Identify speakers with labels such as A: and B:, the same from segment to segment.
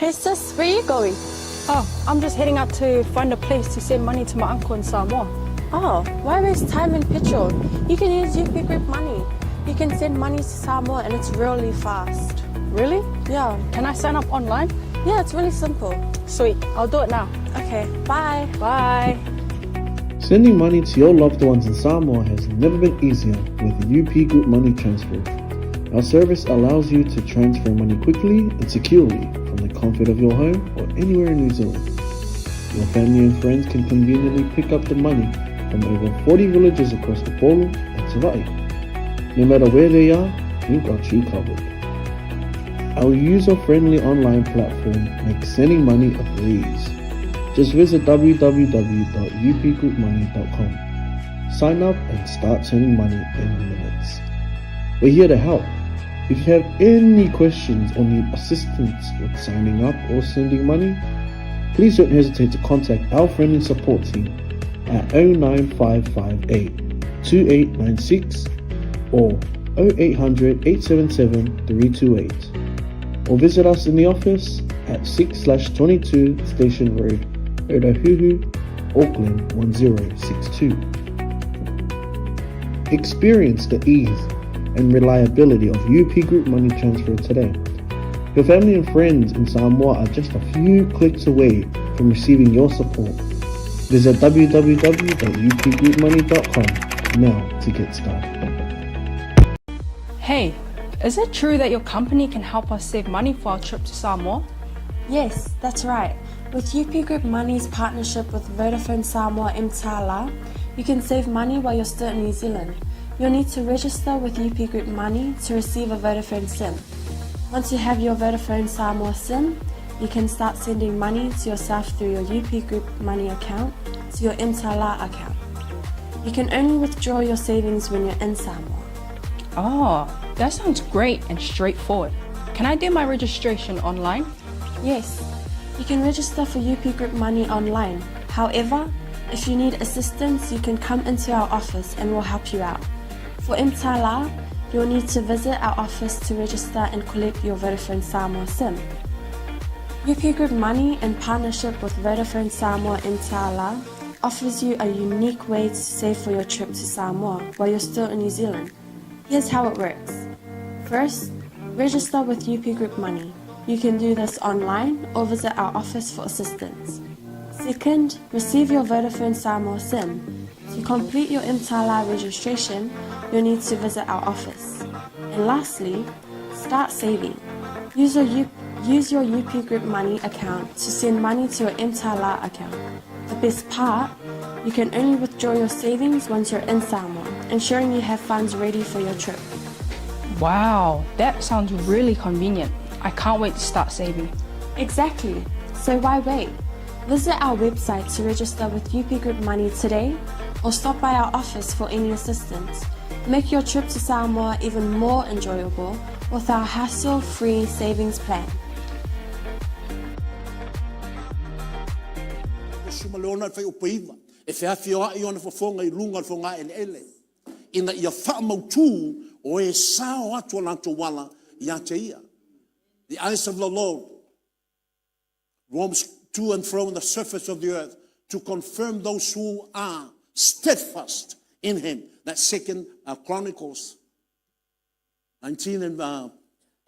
A: Hey sis, where are you going?
B: Oh, I'm just heading out to find a place to send money to my uncle in Samoa.
A: Oh, why waste time and petrol? You can use UP Group Money. You can send money to Samoa and it's really fast.
B: Really?
A: Yeah.
B: Can I sign up online?
A: Yeah, it's really simple.
B: Sweet, I'll do it now.
A: Okay, bye.
B: Bye.
C: Sending money to your loved ones in Samoa has never been easier with UP Group Money Transfer. Our service allows you to transfer money quickly and securely from the comfort of your home or anywhere in New Zealand. Your family and friends can conveniently pick up the money from over 40 villages across Upolu and Savai'i. No matter where they are, we've got you covered. Our user-friendly online platform makes sending money a breeze. Just visit www.upgroupmoney.com. Sign up and start sending money in minutes. We're here to help. If you have any questions or need assistance with signing up or sending money, please don't hesitate to contact our friendly support team at 09558 2896 or 0800 877 328 or visit us in the office at 6/22 Station Road, Otahuhu, Auckland 1062. Experience the ease and reliability of UP Group Money Transfer today. Your family and friends in Samoa are just a few clicks away from receiving your support. Visit www.upgroupmoney.com now to get started.
B: Hey, is it true that your company can help us save money for our trip to Samoa?
A: Yes, that's right. With UP Group Money's partnership with Vodafone Samoa Mtala, you can save money while you're still in New Zealand. You'll need to register with UP Group Money to receive a Vodafone SIM. Once you have your Vodafone Samoa SIM, you can start sending money to yourself through your UP Group Money account to your Mtala account. You can only withdraw your savings when you're in Samoa.
B: Oh, that sounds great and straightforward. Can I do my registration online?
A: Yes, you can register for UP Group Money online. However, if you need assistance, you can come into our office and we'll help you out. For Mtala, you'll need to visit our office to register and collect your Vodafone Samoa SIM. UP Group Money, in partnership with Vodafone Samoa Mtala, offers you a unique way to save for your trip to Samoa while you're still in New Zealand. Here's how it works. First, register with UP Group Money. You can do this online or visit our office for assistance. Second, receive your Vodafone Samoa SIM. To complete your Mtala registration, you'll need to visit our office. And lastly, start saving. Use your, U- use your UP Group Money account to send money to your Mtala account. The best part, you can only withdraw your savings once you're in Samoa, ensuring you have funds ready for your trip.
B: Wow, that sounds really convenient. I can't wait to start saving.
A: Exactly. So why wait? Visit our website to register with UP Group Money today or stop by our office for any assistance. Make your trip to Samoa even more enjoyable with our hassle-free savings plan.
D: Suma le ona fuaiupu 9, e feafioai ona fofoga i luga o le fogaeleele, ina ia faamautu o e sao atu o latou ala ia te ia. The eyes of the Lord roams to and fro on the surface of the earth to confirm those who are steadfast in him. That's Second Chronicles 19 and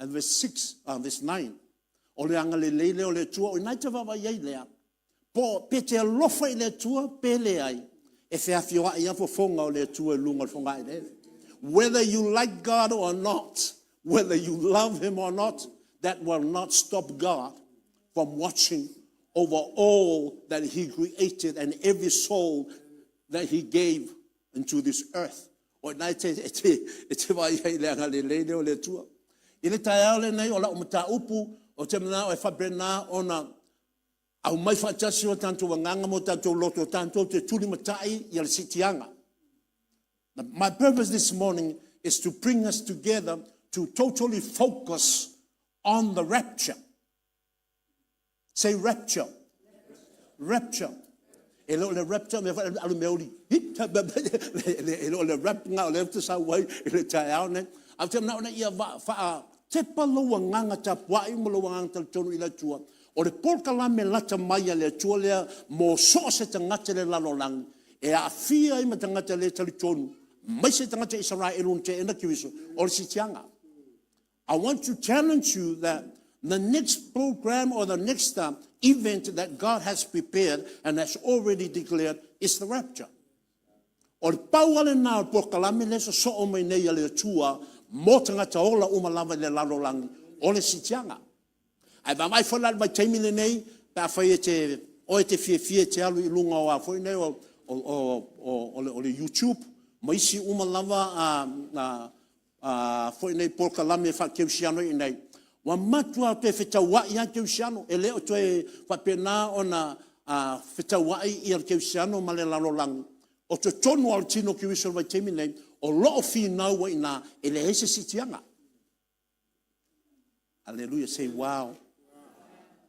D: verse 6, verse 9. O le agalelei lea o le Atua, o i ina e te vaavaai ai lea, po pe te alofa i le Atua, pe leai, e feafioai lava fofoga o le Atua i luga o le fogaeleele. Whether you like God or not, whether you love him or not, that will not stop God from watching over all that he created and every soul that he gave into this earth. O i ina e te, e te, e te vaai ai le agalelei lea o le Atua. I le taeao lenei o lau mataupu, ou te manao e faapena ona aumai faatasi o tatou agaga ma o tatou loto tatou te tulimatai ia le siitiaga. My purpose this morning is to bring us together to totally focus on the rapture. Say rapture. Rapture. E le o le rapture mea foi alu mea uli. E le o le rap nga o le te sau ai i le taeao nei. Ae ou te manao ina ia faatepa lou agaga tapuai ma lou agaga talitonu i le Atua. O le polokalame lata mai a le Atua lea mo so o se tagata i le lalolagi, e aafia ai ma tagata le talitonu, aemaise tagata Isaraelu na teena Keriso, o le siitiaga. I want to challenge you that the next program or the next event that God has prepared and has already declared is the rapture. O le pau lava lena o le polokalame lea e sosoo mai nei a le Atua mo tagata ola uma lava i le lalolagi, o le siitiaga. Ae vaavaai foi la i le vaitaimi lenei pe afai e te, oe e te fiafia e te alu i luga o a foi nei o, o, o, o, le YouTube ma isi uma lava a, a, a foi nei polokalame faakerisiano i inei, ua matua toe fetauai lava kerisiano, e le o toe faapena ona fetauai ia le kerisiano ma le lalolagi. O totonu lava o le tino o Keriso i le vaitaimi lenei, o lo o finau ai i ina, e leai se siitiaga. Aleluia, say wow.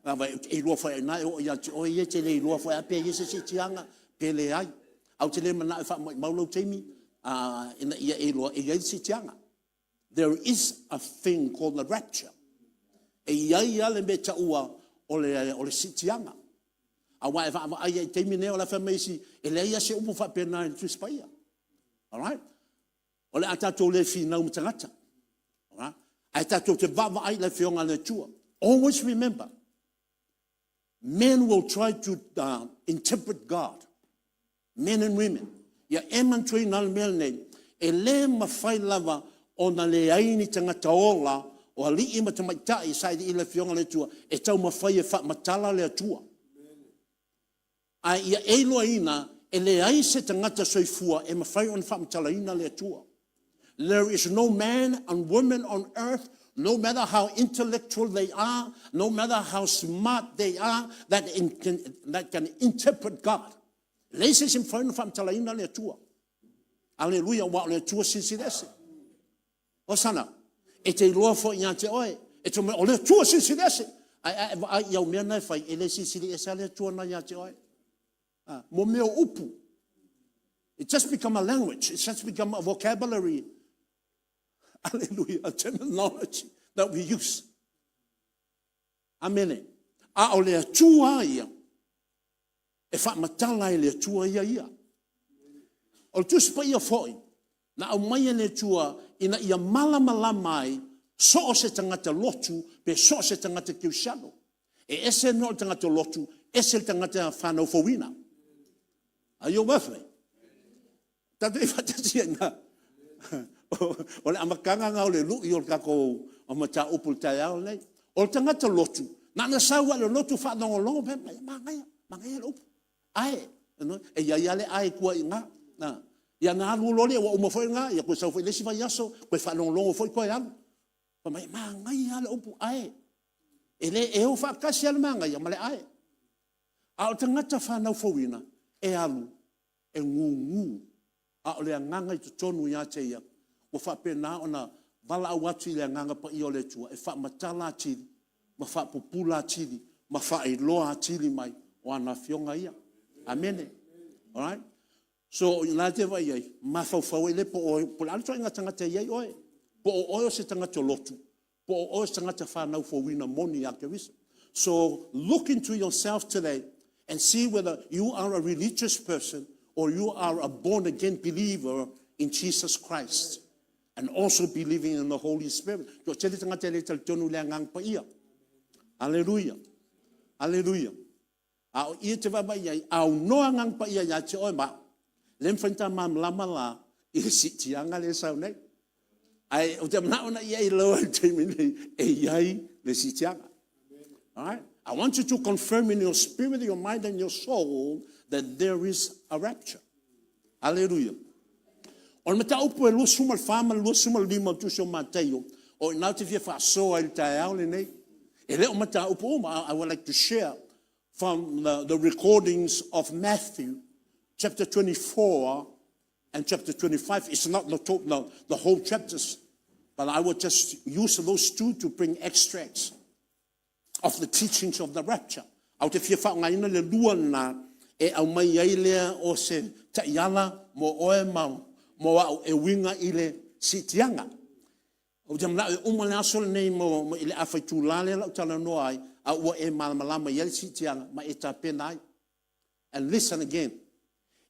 D: E iloa foi lava i ina e oo ia te oe ia e te le iloa foi lava pe i ai se siitiaga pe leai. Ae ou te le manao e faamaumau lou taimi ina ia e iloa e i ai le siitiaga. There is a thing called the rapture. E i ai lava le mea e taua o le siitiaga. Aua e vaavaai lava i le taimi lenei o la e fai mai isi, e leai lava se upu faapena i le Tusi Paia. Alright? O le a tatou le finau ma tagata. Alright? Ae tatou te vaavaai i le Afioga a le Atua. Always remember, men will try to interpret God. Men and women. Ia e manatuaina le mea lenei, e le mafai lava ona leai ni tagata ola o alii ma tamaitai e sailiili i le Afioga a le Atua e taumafai e faamatala le Atua. Ae ia e iloaina, e leai se tagata soifua e mafai ona faamatalaina le Atua. There is no man and woman on earth, no matter how intellectual they are, no matter how smart they are, that, in, can, that can interpret God. E leai se isi e mafai ona faamatalaina le Atua. Aleluia, aua o le Atua silisili ese. Hosana, e te iloa foi ia te oe, e te mea, o le Atua silisili ese. Ae a e vaai i au mea na e fai, e le silisili ese lava le Atua na ia te oe. Ah, mo mea o upu. It just become a language. It just become a vocabulary. Hallelujah. A terminology that we use. Amene. A o le Atua ia, e faamatala e le Atua ia ia. O le Tusi Paia foi, na aumai e le Atua ina ia malamalama ai so o se tagata lotu pe so o se tagata kerisiano. E ese nō le tagata lotu, ese le tagata whanau fouina. Are you with me? Tatou i faatasi ai na. O le amataga na o le lui o le tatou mataupu i le taeao lenei. O le tagata lotu, na ona sau lava i le lotu faalogologo, fai mai, manaia, manaia le upu. Ae, e i ai lava le ae i tua i ina. Ia na alu loa lea, ua uma foi lena, ia toe sau foi i le isi vaiaso, toe faalogologo foi toe alu. Fai mai, manaia lava le upu ae. E le, e o faatasi lava le manaia ma le ae. A o le tagata fanau fouina, e alu e gugu, a o le agaga i totonu ia te ia, ua faapena ona valaau atu i le Agaga Paia o le Atua e faamatala atili ma faapupula atili ma faailoa atili mai o ana Afioga ia. Amene. Alright? So, o ina e te vaai ai, mafaufau ai lea po o, po o le a le ituaiga tagata e i ai oe. Po o oe o se tagata lotu, po o oe o se tagata fanau fouina moni ia Keriso. So, look into yourself today and see whether you are a religious person or you are a born again believer in Jesus Christ and also believing in the Holy Spirit. Toatele tagata e le talitonu i le Agaga Paia. Aleluia. Aleluia. A o ia te vaavaai i ai, aunoa Agaga Paia ia te oe ma au. Le mafai ona ta malamalama la i le siitiaga lea e sau nei. Ae ou te manao ina ia iloa i le taimi nei e i ai le siitiaga. Alright? I want you to confirm in your spirit, your mind and your soul that there is a rapture. Aleluia. O le mataupu e 24 ma le 25 o le Tusi o Mataio, o i ina ou te fia faasoa ai i le taeao lenei. E le o mataupu uma, I would like to share from the recordings of Matthew chapter 24 and chapter 25. It's not the whole chapters, but I will just use those two to bring extracts of the teachings of the rapture. Ou te fia faaaogaina le lua lena e aumai ai lea o se taiala mo oe ma mo au e uiga i le siitiaga. Ou te manao e uma le aso lenei mo, i le afa itula lea la ou talanoa ai, a ua e malamalama i ai le siitiaga ma e tapena ai. And listen again.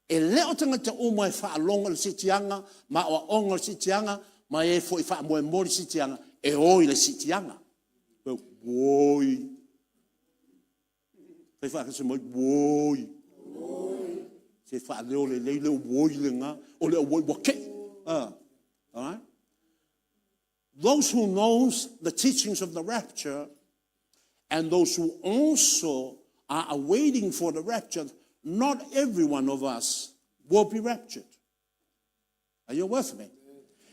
D: E le o tagata uma e faalogo i le siitiaga ma aoaoga o le siitiaga ma e foi faamoemoe i le siitiaga e o i le siitiaga. Oi. Fai faatasi mai, oi. Se faaleo lelei le oi lena, o le oi ua tei. Alright? Those who knows the teachings of the rapture and those who also are awaiting for the rapture, not every one of us will be raptured. Are you with me?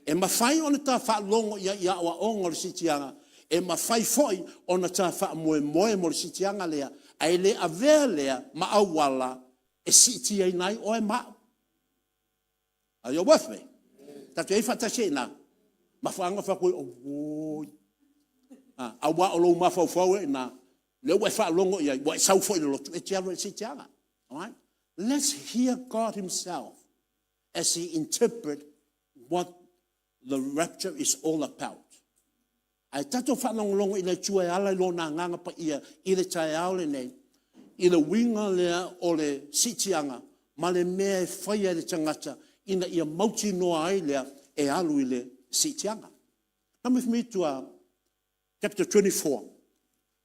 D: E mafai ona ta faalogo ia i aoaoga o le siitiaga, e mafai foi ona ta faamoemoe mo le siitiaga lea, ae le avea lea ma auala e siitiaina ai oe ma au. Are you with me? Tatou i ai faatasi ai i ina. Mafuaaga fai atu ai, auoi. Aua o lou mafaufau ai i ina, lea ua e faalogo i ai, ua e sau foi i le lotu, e te alu ai i le siitiaga. Alright? Let's hear God himself as he interpret what the rapture is all about. Ae tatou faalogologo i le Atua e ala i Lona Agaga Paia i le taeao lenei, i le uiga lea o le siitiaga ma le mea e faia e le tagata ina ia mautinoa ai lea e alu i le siitiaga. Come with me to chapter 24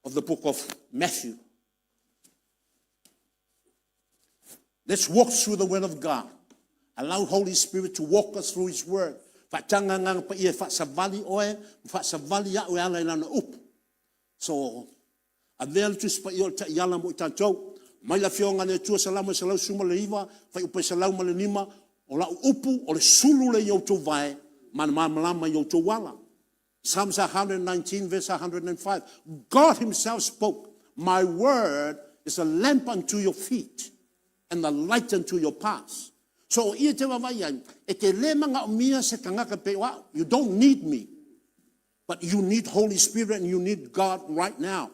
D: of the book of Matthew. Let's walk through the word of God. Allow Holy Spirit to walk us through His word. Faataga Agaga Paia e faasavali oe ma faasavali au e ala i Lana upu. So, avea le Tusi Paia o le taiala mo i tatou. Mai le Afioga a le Atua Salamo e 119, fuaiupu e 105, o lau upu o le sulu lea i outou vae ma le malamalama i outou ala. Psalms 119 verse 105. God himself spoke, my word is a lamp unto your feet and the light unto your path. So o i e te vaavaai ai, e te le manaomia se tagata pei o au. You don't need me. But you need Holy Spirit and you need God right now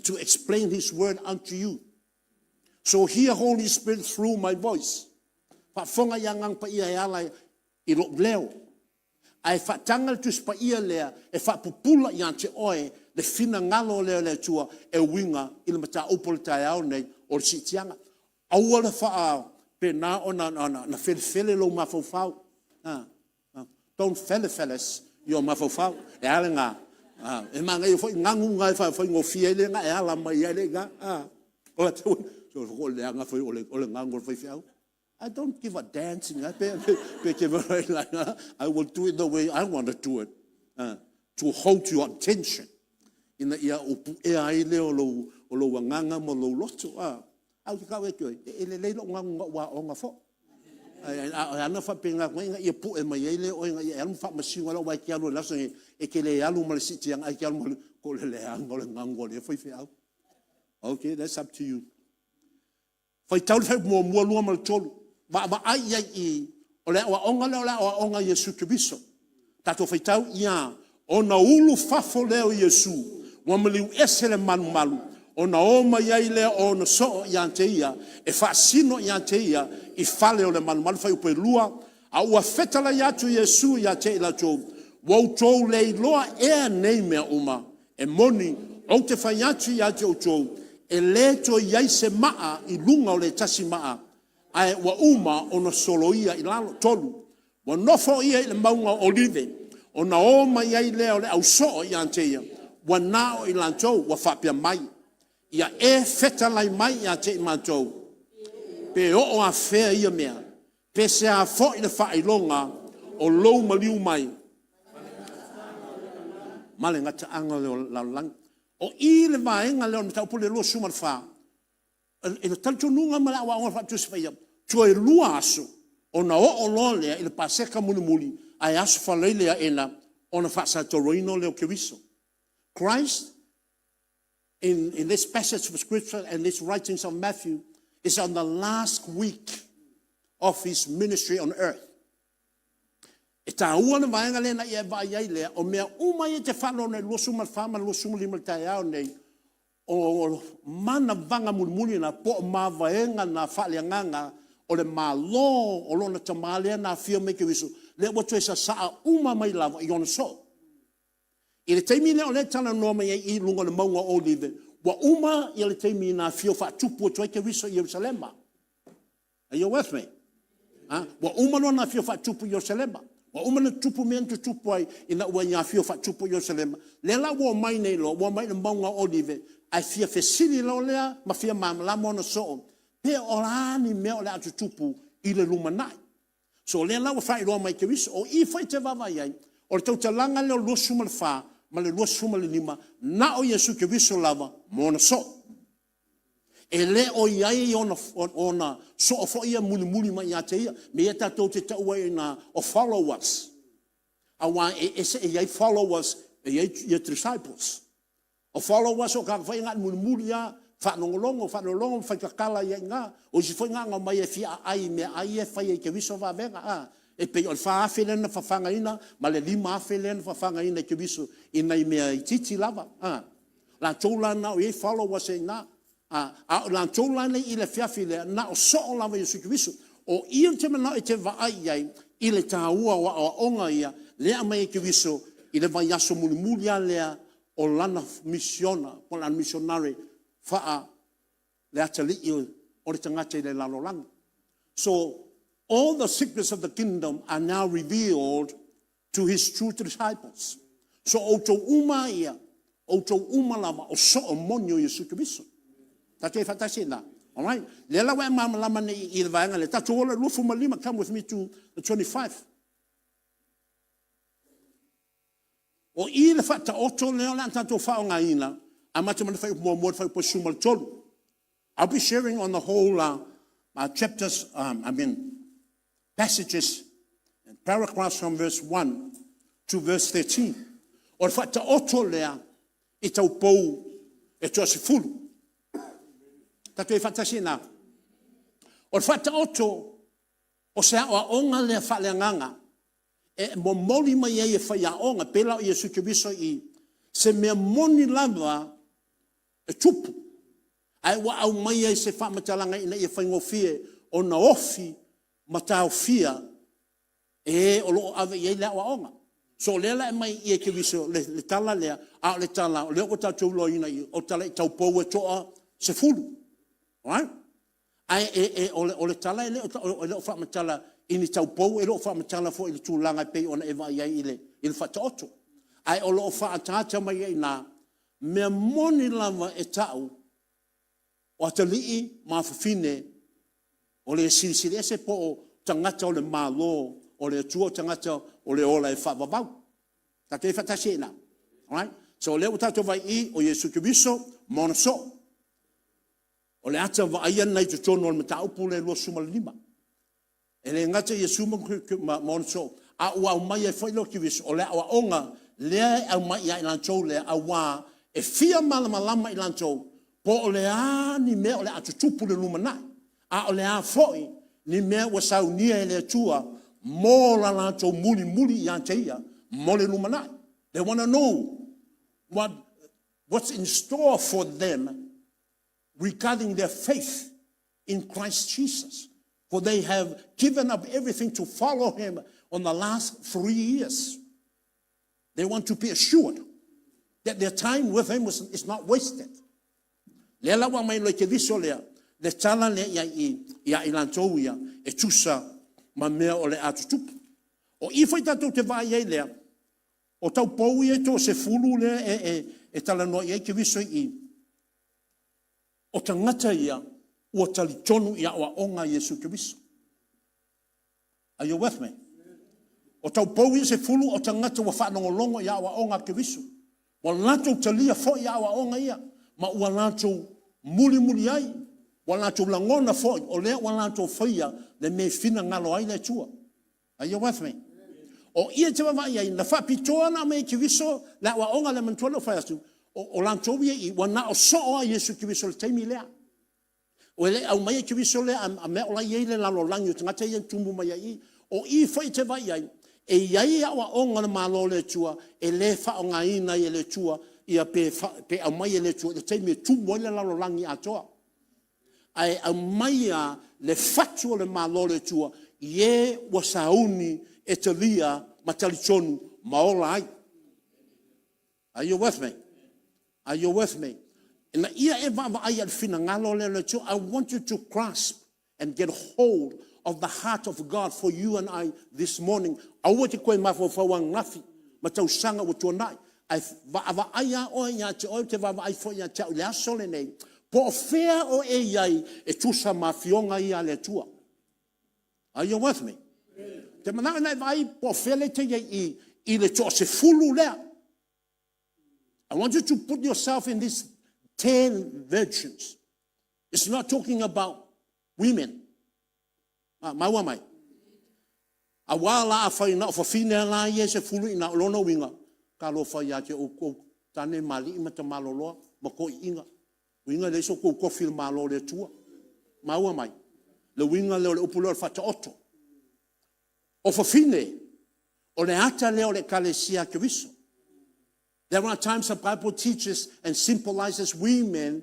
D: to explain His word unto you. So hear Holy Spirit through my voice. Faafofoga i Agaga Paia e ala i lou leo. Ae faataga le Tusi Paia lea e faapupula ia te oe le finagalo lea o le Atua e uiga i le mataupu o le taeao nei o le siitiaga. Aua le faapena ona felefele lou mafaufau. Don't felefeles your mafaufau. E a lena? E manaia foi ganu na e faafaigofie ai le na e ala mai ai le iina. O le leaga foi o le ganu a le faifeau. I don't give a dancing. I will do it the way I want to do it. To hold your attention. Ina ia upuea ai lea o lou agaga ma lou loto. Ae ou te tau atu ai, e lelei lou ganu na ou aoga foi. Ae ana faapena atu ai ina ia pue mai ai lea o oe ina ia e alu ma faamasino ai aua e te alu i le aso lenei, e te le alu ma le siitiaga ae te alu ma le, ko le leaga o le ganu a lea faifeau. Okay, that's up to you. Faitau le fuaiupu muamua, lua ma le tolu. Vaavaai i ai i, o le aoaoga lea o le aoaoga a Iesu Keriso. Tatou faitau ia, ona ulu fafo lea o Iesu, ua maliu ese le malumalu, ona o mai ai lea o ona soo ia te ia, e faasino ia te ia i fale o le malumalu. Fuaiupu e 2, A ua fetalai atu Iesu ia te i latou, Ua outou le iloa ea nei mea uma? E moni, ou te fai atu ia te outou, e le toe i ai se maa i luga o le tasi maa, ae ua uma ona soloia i lalo. 3, Ua nofo ia i le mauga o Olive, ona o mai ai lea o le au soo ia te ia, ua na o i latou, ua faapea mai, Ia e fetalai mai ia te i matou, pe oo afea ia mea, pe se a foi le faailoga o lou maliu mai ma le gataaga o le lalolagi. O i le vaega lea o le mataupu lea 24, i le talitonuga ma le aoaoga faale-Tusi Paia, toe 2 aso ona oo loa lea i le Paseka mulimuli, ae Aso Faraile ae la ona faasaatauaina lea o Keriso. Christ in this passage of scripture and this writings of Matthew is on the last week of his ministry on earth. E taua le vaega lea na ia e vaai ai lea, o mea uma ia e te faalogo i le 24 ma le 25 i le taeao nei, o manavaga mulimuli na, po o mavaega na faaleagaga o le Malo o lona Tama lea na afio mai Keriso, lea ua toe sasaa uma mai lava i ona soo. I le taimi lea o lea e talanoa mai ai i luga o le mauga o Olive, ua uma ia le taimi na afio faatupu atu ai Keriso i Ierusalema. Are you with me? Ha? Ua uma lona afio faatupu i Ierusalema. Ua uma ona tutupu mea na tutupu ai ina ua ia afio faatupu i Ierusalema. Lea la ua omai nei loa, ua omai i le mauga o Olive, ae fia fesili loa lea ma fia malamalama ona soo, pe o a ni mea o le a tutupu i le lumanai. So o lea la ua faailoa mai e Keriso, o i foi e te vaavaai ai, o le tautalaga lea o le 24 ma le 25, na o Iesu Keriso lava ma ona soo. E le o i ai ona soo foi ia mulimuli mai ia te ia, mea ia tatou te taua i ina o followers, aua e ese, e i ai followers, e i ai ia disciples. O followers o tagata foi ia na o le mulimuli lava, faalogologo, faalogologo ma faitatala ai lava i ina. O isi foi na ona omai e fia aai i meaai ia e fai e Keriso vavega, a. E pei o le 4,000 lea na fafagaina ma le 5,000 lea na fafagaina e Keriso i nai mea itiiti lava, a. Latou la na o e i ai followers i ina. A, a o latou la nei i le afiafi lea, na o soo lava o Iesu Keriso. O i ou te manao e te vaai i ai i le taua o aoaoga ia lea e aumai e Keriso i le vaiaso mulimuli lava lea o lana misiona po o lana missionary faa le atalii o le tagata i le lalolagi. So, all the secrets of the kingdom are now revealed to his true disciples. So, outou uma ia, outou uma lava, o soo moni o Iesu Keriso. Tatou i faatasi i ina. Alright? Lea la ua e malamalama nei i le vaega lea. Tatou ola i le 25, come with me to the 25. O i le faataoto lea o le a tatou faaaogaina, amata mai le fuaiupu muamua i le fuaiupu 13. I'll be sharing on the whole chapters, I mean, passages and paragraphs from verse 1 to verse 13. O le faataoto lea i taupou e toasefulu. Tatou i faatasi i ina. O le faataoto o se aoaoga lea faaleagaga e momoli mai ai e faiaoga, pei la o Iesu Keriso i se mea moni lava e tupu, ae ua aumai ai se faamatalaga ina ia faigofie ona ofi ma taofia e o lo o ave i ai le aoaoga. So o lea la e aumai i i e Keriso le tala lea, a o le tala o lea ua tatou iloaina i i, o tala i taupou e toasefulu. Alright? Ae e, e, o, le, o le tala e le o, e le o faamatala i ni taupou, e le o faamatala foi i le tulaga e pei ona e vaai ai i le, i le faataoto. Ae o lo o faaataata mai ai i ina, mea moni lava e tau o atalii ma afafine o le silisili ese po o tagata o le Malo o le Atua, o tagata o le ola e faavavau. Tatou i ai faatasi i ina. Alright? So o lea ua tatou vaai i i, o Iesu Keriso ma ona soo. O le ata vaaia lena i totonu o le mataupu lea 25. E le gata i Iesu ma ona soo, a ua aumai ai foi lea o Keriso, o le aoaoga lea e aumai ia i latou lea, aua e fia malamalama i latou po o le a ni mea o le a tutupu i le lumanai, a o le a foi ni mea ua saunia e le Atua mo la latou mulimuli ia te ia mo le lumanai. They want to know what's in store for them regarding their faith in Christ Jesus. For they have given up everything to follow him on the last 3 years. They want to be assured that their time with him is not wasted. Lea la ua aumai loa i Keriso lea, le tala lea ia i, ia i latou ia, e tusa ma mea o le a tutupu. O i foi tatou te vaai ai lea, o taupou ia e toasefulu lea e, e, e talanoa i ai Keriso i i, o tagata ia ua talitonu i aoaoga a Iesu Keriso. Are you with me? O taupou ia sefulu o tagata ua faalogologo i aoaoga a Keriso. Ua latou talia foi aoaoga ia, ma ua latou mulimuli ai, ua latou lagona foi, o lea ua latou faia le mea e finagalo ai le Atua. Are you with me? O ia te vaavaai ai, na faapitoa na aumai e Keriso le aoaoga lea, manatua lea ua fai atu, o latou ia i, ua na o soo a Iesu Keriso i le taimi lea. Ua le aumaia Keriso lea a mea o la e i ai le lalolagi o tagata ia na tumu mai ai i i. O i foi e te vaai ai, e i ai aoaoga o le Malo o le Atua e le faaaogaina ai e le Atua ia pe, pe aumai e le Atua i le taimi e tumu ai le lalolagi atoa. Ae aumaia le fatu o le Malo o le Atua i e ua sauni e talia ma talitonu ma ola ai. Are you with me? Are you with me? Ina ia e vaavaai i le finagalo lea o le Atua, I want you to grasp and get hold of the heart of God for you and I this morning. Aua te koe mafaufau ananafi ma tausaga ua tuanai. Ae vaavaai lava oe ia te oe, ou te vaavaai foi ia te au i le aso lenei, po o fea o e i ai e tusa ma afioga ia a le Atua. Are you with me? Te manao ina e vaai po o fea lea e te i ai i, i le toasefulu lea. I want you to put yourself in these 10 virgins. It's not talking about women. Ah, maua mai. Auā la afai na o fafine la ia e sefulu ina o lona uiga, talofa ia te outou tane ma alii ma tamaloloa ma toeaiina. Uiga e leai so outou tofi i le Malo o le Atua. Maua mai? Le uiga lea o le upu lea o le faataoto. O fafine, o le ata lea o le Ekalesia a Keriso. There are times the Bible teaches and symbolizes women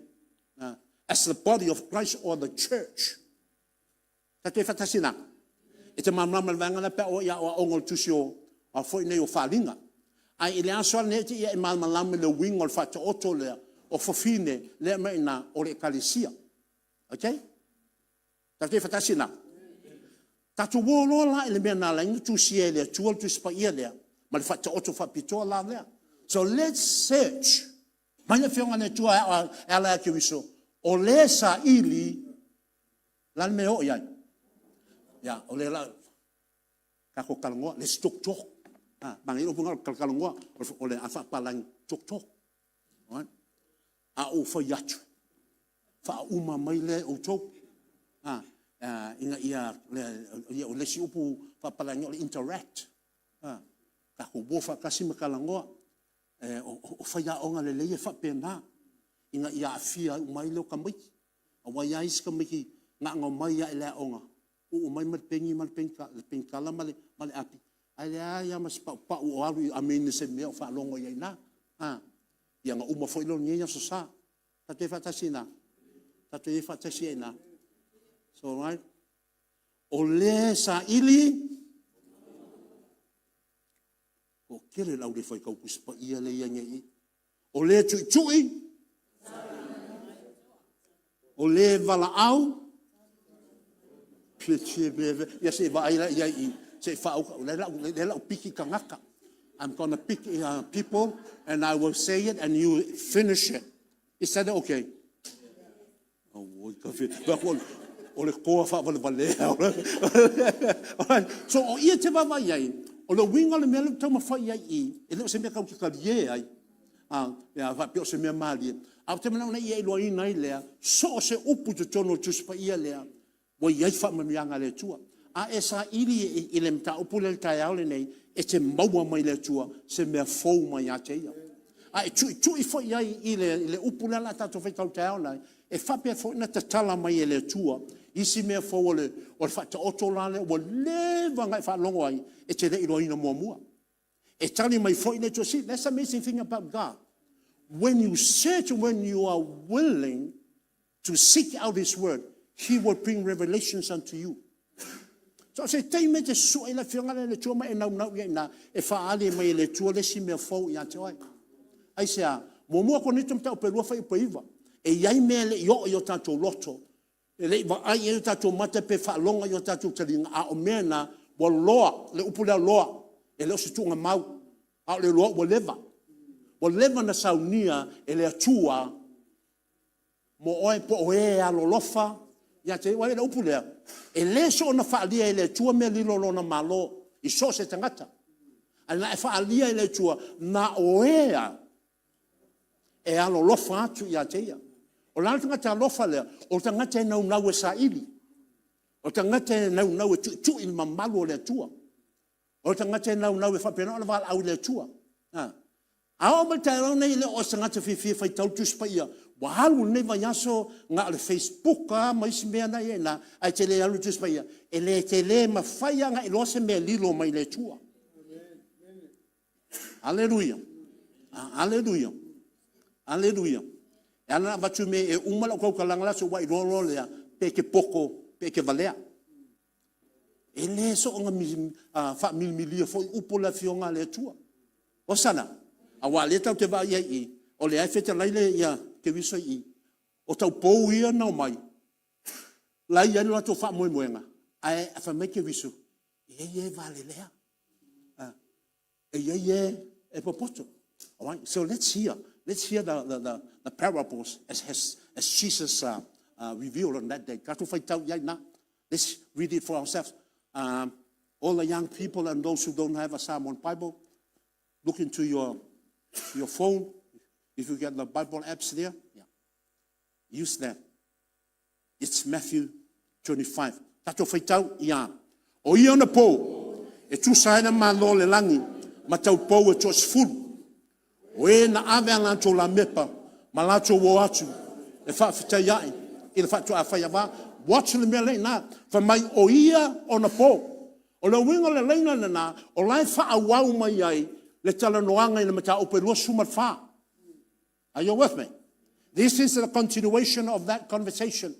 D: as the body of Christ or the church. Tatou i faatasi na. E te malamalama i le vaega lea pe a oo i aoaoga o le tusi o a foi nei o Faaaliga. Ae i le aso lava lenei e te ia e malamalama i le uiga o le faataoto lea o fafine lea e aumai i ina o le Ekalesia. Okay? Tatou te faatasi ina? Tatou o loa la i le mea na ala ai ona tusia e le Atua le Tusi Paia lea ma le faataoto faapitoa la lea. So let's search. Mai le Afioga a le Atua e ala ia Keriso, o le saili la le mea e oo i ai. Ia, o le la tatou talanoa, let's talk talk. Ah, manaia le upu lena o le talatalanoa, o le a faapalagi, talk talk. Alright? A ou fai atu, faauma mai lea e outou. Ah, ina ia, ia o le isi upu faapalagi o le interact. Ah, tatou o faatasi ma talanoa. Eh, o, o faiaoga lelei e faapena, ina ia aafia uma ai lea o tamaiti. Aua e i ai isi tamaiti na ona omai lava i le aoga, uu mai ma le peni ma le penikala ma le api, ae leai lava ma se paupau o alu i amine i se mea o faalogo i ai i ina. A, ia ona uma foi lea o lenei Aso Sa. Tatou i ai faatasi i ina? Tatou i ai faatasi ai i ina? So, right? O le saili, toatele le au le faitau Tusi Paia lea e i ai nei i i. O le tuitui, o le valaau, ia se i vaai la i ai i, se i faauka, o lea la u piki tagata. I'm gonna pick people and I will say it and you finish it. Is that okay? Auoi ka whiti. O le toa faavalevalea. So o ia te vaavaai ai, o le uiga o le mea lea ou te taumafai i ai i, e le o se mea tatou te talie ai, a, ia, faapea o se mea malie. Ae ou te manao ina ia iloaina ai lea, so o se upu i totonu o le Tusi Paia lea, ua i ai faamanuiaga a le Atua. A e saili i le mataupu lea i le taeao lenei, e te maua mai le Atua se mea fou mai ia te Ia. A e tuitui foi i ai i le upu lea o le a tatou faitau i le taeao lenei, e faapea foi ona tatala mai e le Atua isi mea fou o le faataoto la lea ua leva ona e faalogo ai, e te le i iloaina muamua. E tali mai foi le Atua. See, that's the amazing thing about God. When you search, when you are willing to seek out His word, He will bring revelations unto you. So se taimi e te sue i le afioga lea le Atua ma e naunau i ai ina, e faaali mai e le Atua le isi mea fou ia te oe. Aisea? Muamua Korinito mataupu e 2 fuaiupu e 9. E i ai mea e le i oo i o tatou loto, e le i vaai i ai o tatou mata pe faalogo i o tatou taliga, a o mea na ua loa, le upu lea loa, e le o se tuugamau, a o le loa ua leva. Ua leva na saunia e le Atua mo oe po o e alolofa ia te ia. Le upu lea, e le soona faaalia e le Atua mea lilo o lona Malo i so o se tagata, ae na e faaalia e le Atua na o e a e alolofa atu ia te ia. O le a le tagata alofa lea? O le tagata e naunau e saili. O le tagata e naunau e tuitui i le mamalu o le Atua. O le tagata e naunau e faapena ona valaau i le Atua. A oo mai le taeao nei, e le o se tagata fiafia e faitau le Tusi Paia. Ua alu lenei vaiaso na o le Facebook lava ma isi mea na i ai ina, ae te le alu i le Tusi Paia. E le tele mafai lava ona iloa se mea lilo mai le Atua. Aleluia. Aleluia. Aleluia. E ala ona avatu mea e uma lau tautalaga la so ua iloa loa lea pe te poto pe te valea. E le soona faamilimilia foi upu o le Afioga a le Atua. Osana. Aua o lea tatou te vaai i ai i i, o lea e fetalai le ia Keriso i i, o tau pou ia na omai, la e i ai lo latou faamoemoega, ae fai mai Keriso, e i ai e valelea, e i ai e e popoto. Alright, so let's hear, let's hear the, the, the, the parables as, as, as Jesus uh, uh, revealed on that day. Tatou faitau i ai na. Let's read it for ourselves. Um, all the young people and those who don't have a Samoan Bible, look into your, your phone. If you get the Bible apps there, yeah. use that. It's Matthew 25. Tatou faitau ia. O ia ona pou, e tusa ai le Malo o le lagi, ma tau pou e toasefulu. O e na ave a latou lamepa, ma latou o atu, e faafetai ae i le faatoa faiava. Watch le mea lea i ina. Fai mai, o ia ona pou. O le uiga o le laina lena, o la e faaauau mai ai le talanoaga i le mataupu e 24. Are you with me? This is the continuation of that conversation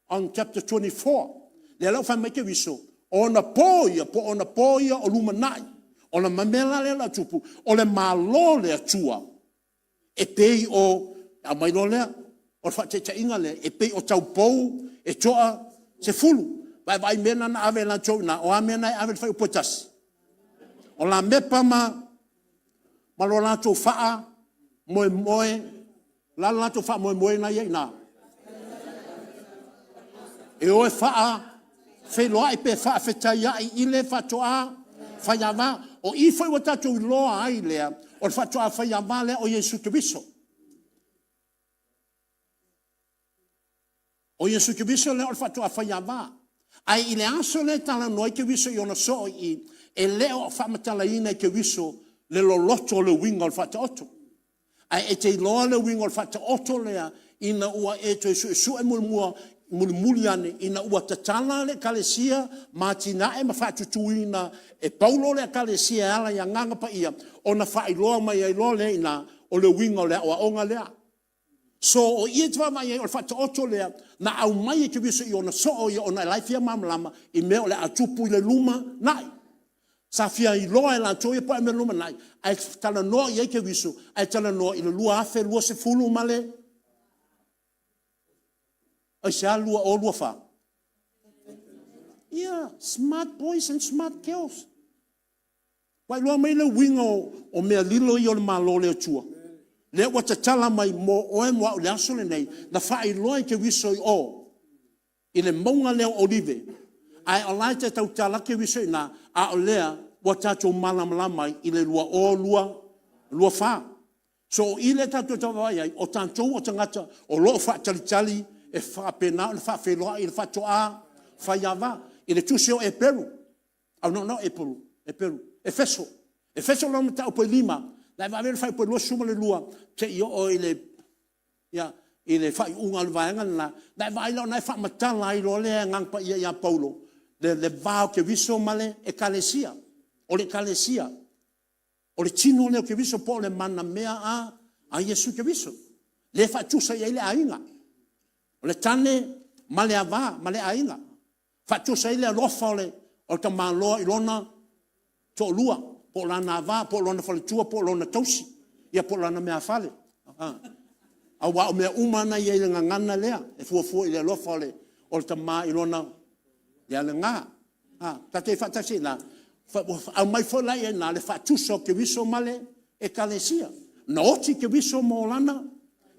D: on chapter 24. Lea la ua fai mai Keriso, o ona po ia, po o ona po ia o lumanai. O le mea la lea o le a tupu, o le Malo o le Atua, e pei o, aumai loa lea, o le faataitaiga lea, e pei o taupou e toa sefulu. Vaavaai i mea na na ave e latou i ina, o a mea na e ave i le fuaiupu e 1? O lamepa ma ma lo latou faamoemoe, o le a le latou faamoemoe lena e i ai i ina? E o e faafeiloai pe faafetaiai i le faatoa faiava. O i foi ua tatou iloa ai lea, o le faatoa faiava lea o Iesu Keriso. O Iesu Keriso lea o le faatoa faiava. Ae i le aso lea e talanoa ai Keriso i ona soo i i, e le o faamatalaina e Keriso le loloto o le uiga o le Faataoto. Ae e te iloa le uiga o le Faataoto lea ina ua e toe suesue muamua mulimuli ane ina ua tatala le Ekalesia ma atinae ma faatutuina e Paulo le Ekalesia e ala i Agaga Paia, ona faailoa mai ai loa lea i ina o le uiga o le aoaoga lea. So, o i e te vaavaai i ai, o le faataoto lea na aumai e Keriso i ona soo ia ona o la e fia malamalama i mea o le a tupu i le lumanai. Sa fia iloa e latou ia po o a mea o le lumanai, ae talanoa i ai Keriso, ae talanoa i le 2020 ma le aisea 2024? Ia, smart boys and smart girls. Ua iloa mai le uiga o mea lilo ia o le Malo o le Atua. Lea ua tatala mai mo oe mo au i le aso lenei, na faailoa e Keriso i o, i le mauga lea o Olive. Ae o la e te tautala Keriso i ina, a o lea ua tatou malamalama ai i le 2024. So o i lea tatou te vaavaai ai, o tatou o tagata o lo o faatalitali e faapena ona faafeiloai i le faatoa faiava. I le tusi o Eperu, Oh, no, no, Eperu, Eperu, Efeso. Efeso lona mataupu e lima, na e vaai le fuaiupu e 22 seia oo i le, ia, i le faaiuga o le vaega lena, na e vaai loa o lena e faamatala ai loa le Agaga Paia ia Paulo, le, le va o Keriso ma le Ekalesia. O le Ekalesia. O le tino lea o Keriso po o le manamea a, a Iesu Keriso. Lea e faatusa i ai le aiga. O le tane ma le ava ma le aiga. Faatusa ai le alofa o le, o le tamaloa i lona toalua, po o lana ava, po o lona faletua, po o lona tausi, ia po o lana meafale. Ah. Aua o mea uma na i ai i le gagana lea, e fuafua i le alofa o le, o le tama i lona le lena. Ah, tatou faatasi i ina, aumai foi la i ina le faatusa o Keriso ma le Ekalesia. Na oti Keriso mo lana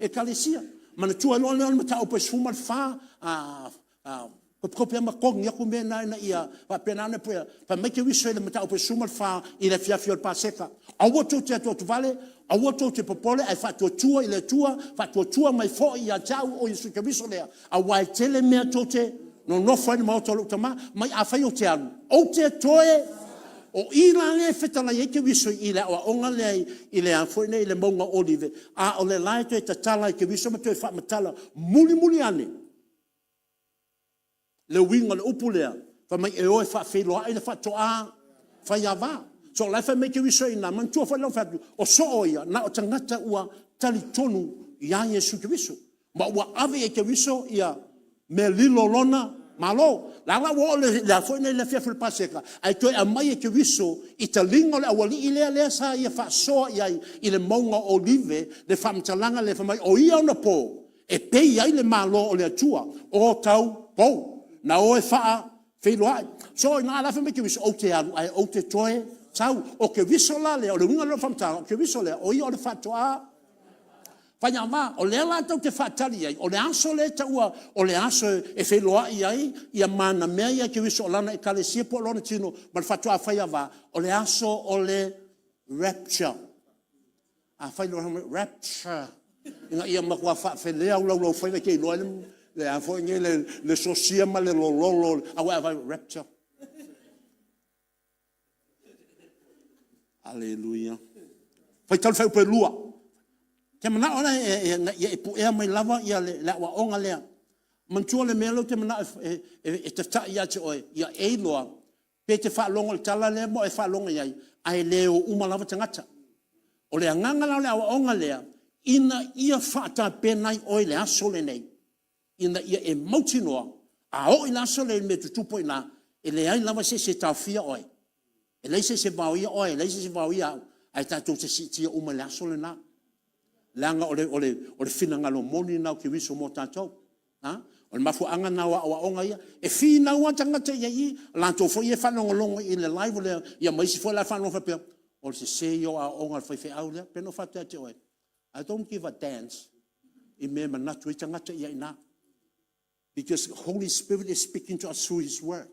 D: Ekalesia. Manatua loa lea o le mataupu e 14, ah, ah, kopikopi ma kogi aku mea na ina ia faapena ona puea. Fai mai Keriso i le mataupu e 14 i le afiafi o le Paseka. Aua tou te atuatu vale, aua tou te popole, ae faatuatua i le Atua, faatuatua mai foi ia te au o Iesu Keriso lea, aua e tele mea tou te nonofo ai i le maota o lou Tama. Mai afai ou te alu, ou te toe O i la lea e fetalai ai Keriso i le aoaoga lea i le a foi nei i le mauga o Olive, a o le la e toe tatala ai Keriso ma toe faamatala mulimuli ane le uiga o le upu lea, fai mai e o e faafeiloai le faatoa faiava. So o la e fai mai Keriso i ina, manatua foi lea na ou fai atu, o soo ia, na o tagata ua talitonu ia Iesu Keriso. Ma ua ave i ai Keriso ia mea lilo lona. Malo. La la ua oo le a foi nei le afiafi o le Paseka, ae toe aumai e Keriso i taliga o le aualii lea lea sa ia faasoa i ai i le mauga o Olive le faamatalaga lea fai mai, o ia anapo e pei ai le Malo o le Atua, o tau pou, na o e faafeiloai. So i ina la fai mai Keriso, ou te alu ae ou te toe sau. O Keriso la lea, o le uiga lea o lau faamatalaga, o Keriso lea, o ia o le faatoa faiava. O lea la tou te faatali i ai, o le aso lea e taua o le aso e feiloai ai ia manamea ia a Keriso o lana ekalesia po o lona tino ma le faatoa faiava, o le aso o le rapture. Afai loa rapture, ina ia matua faafelea ou laulaufaiva e te iloa ai le a foi nei le sosia ma le lololo, aua a fai rapture. Aleluia. Faitau le fuaiupu 2. Ou te manao la ina ia e puea mai lava le aoaoga lea. Manatua le mea lea ou te manao e tatai ia te oe, ia e iloa pe e te faalogo i le tala lea ma e faalogo i ai, ae le o uma lava tagata. O le agaga la o le aoaoga lea, ina ia faatapena ai oe i le aso lenei, ina ia e mautinoa, a oo i le aso lea i le mea e tutupu ai i ina, e leai lava se isi e taofia oe, e leai se isi e vaoia oe, e leai se isi e vaoia au, ae tatou te siitia uma i le aso lena. Leaga o le finagalo moni lena o Keriso mo tatou. O le mafuaaga lena o aoaoga ia. E finau lava tagata i ai i, latou foi ia e faalogologo i le live ia ma isi foi la e faalogo faapea, o le sese ia o aoaoga a le faifeau lea. Pei ona ou fai atu ia te oe, I don't give a dance i mea e manatu ai tagata ia i ina. Because Holy Spirit is speaking to us through His word.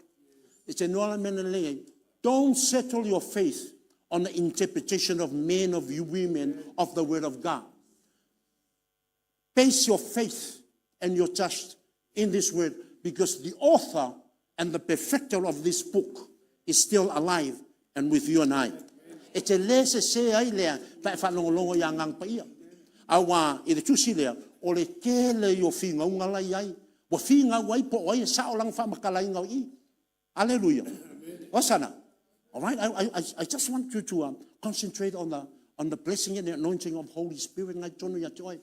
D: E te iloa la le mea na lelei ai? Don't settle your faith on the interpretation of men of you women of the word of God. Base your faith and your trust in this word because the author and the perfecter of this book is still alive and with you and I. E te le sese ai lea pe a e faalogologo i Agaga Paia. Aua i le tusi lea, o le tele ia o finauga la e i ai. Ua finau ai po o ai e sao lana faamatalaina o i. Aleluia. Osana. All right, I just want you to concentrate on the blessing and the anointing of Holy Spirit ngai tonu ia te oe.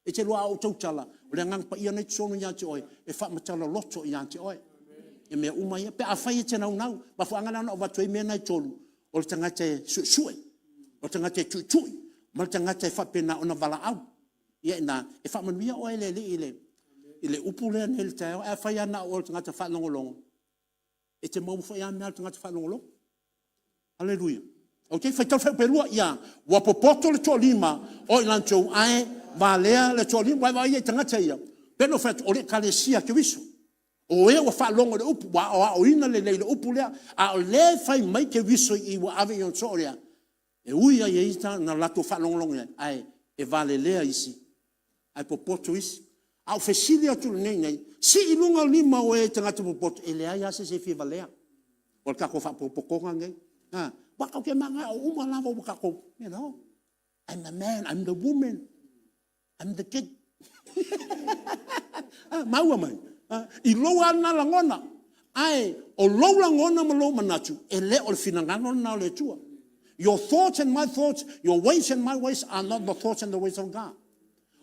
D: E te lua a ou tautala, o le agaga paia nei tonu ia te oe, e faamatala loto ia te oe. E mea uma ia, pe a fai e te naunau, mafuaaga lena na ou avatu ai mea na e tolu, o le tagata e suesue, o le tagata e tuitui, ma le tagata e faapena ona valaau. Ia ina, e faamanuia oe e le Alii i le upu lea nei i le taeao. Ae afai lava na o oe o le tagata faalogologo, e te maua foi lava mea a le tagata faalogologo. Aleluia. Ok, faitau le fuaiupu e 2. Ia, ua popoto le toalima o i latou ae valea le toalima. Ua e vaai i tagata ia? Pei ona ou fai atu, o le ekalesia a Keriso. O e ua faalogo i le upu, ua aoaoina lelei i le upu lea, a o lea e fai mai Keriso i i ua ave i ona soo lea, e ui lava i ai na latou faalogologo i ai, ae e valelea isi, ae popoto isi. A ou fesili atu i lenei nei, sii i luga lima o e tagata popoto, e leai lava se isi e fia valea. O le tatou faapotopotoga lenei. A, aua tatou te mananao uma lava ua tatou, you know, I'm the man, I'm the woman, I'm the kid. Ah, maua mai. Ah, i lou lava lena lagona. Ae o lou lagona ma lou manatu, e le o le finagalo lena o le Atua. Your thoughts and my thoughts, your ways and my ways are not the thoughts and the ways of God.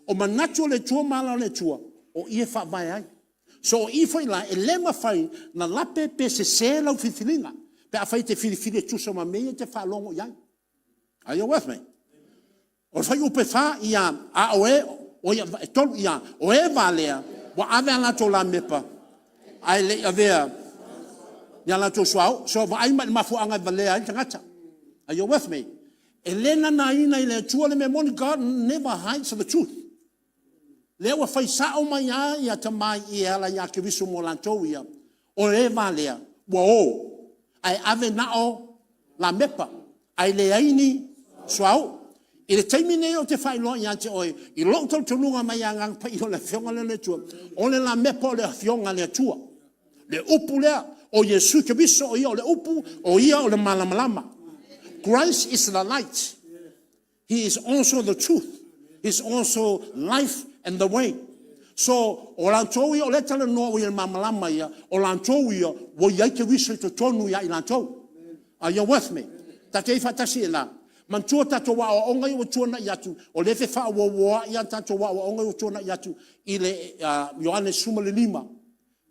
D: O manatu o le Atua ma ala o le Atua, o i e faavae ai. So o i foi la, e le mafai na lape pe sese lau filifiliga, pe afai e te filifili e tusa ma mea ia e te faalogo i ai. Are you with me? O le fuaiupu e fa, ia, a o e, o ia, e tolu, ia, o e valea, ua ave a latou lamepa, ae le i avea ni a latou suauu. So, vaai mai i le mafuaaga e valea ai le tagata. Are you with me? E le nanaina i le Atua le mea moni. God never hides the truth. Lea ua fai sao mai lava ia tamai i e ala iā Keriso mo latou ia, o e valea, ua o, ae ave na o lamepa, ae leai ni suauu. I le taimi nei ou te faailoa ia te oe, i lou talitonuga mai Agaga Paia o le Afioga lea o le Atua, o le lamepa o le Afioga a le Atua. Le upu lea, o Iesu Keriso o ia o le upu, o ia o le malamalama. Christ is the light. He is also the truth. He is also life and the way. So, o latou ia, o lea e talanoa ua i le malamalama ia, o latou ia, ua i ai Keriso i totonu ia i latou. Are you with me? Tatou i faatasi i ina. Manatua tatou aoaoga ia ua tuanai atu, o lea e fefaaoaoa'i a tatou aoaoga ia ua tuanai atu i le Ioane 15.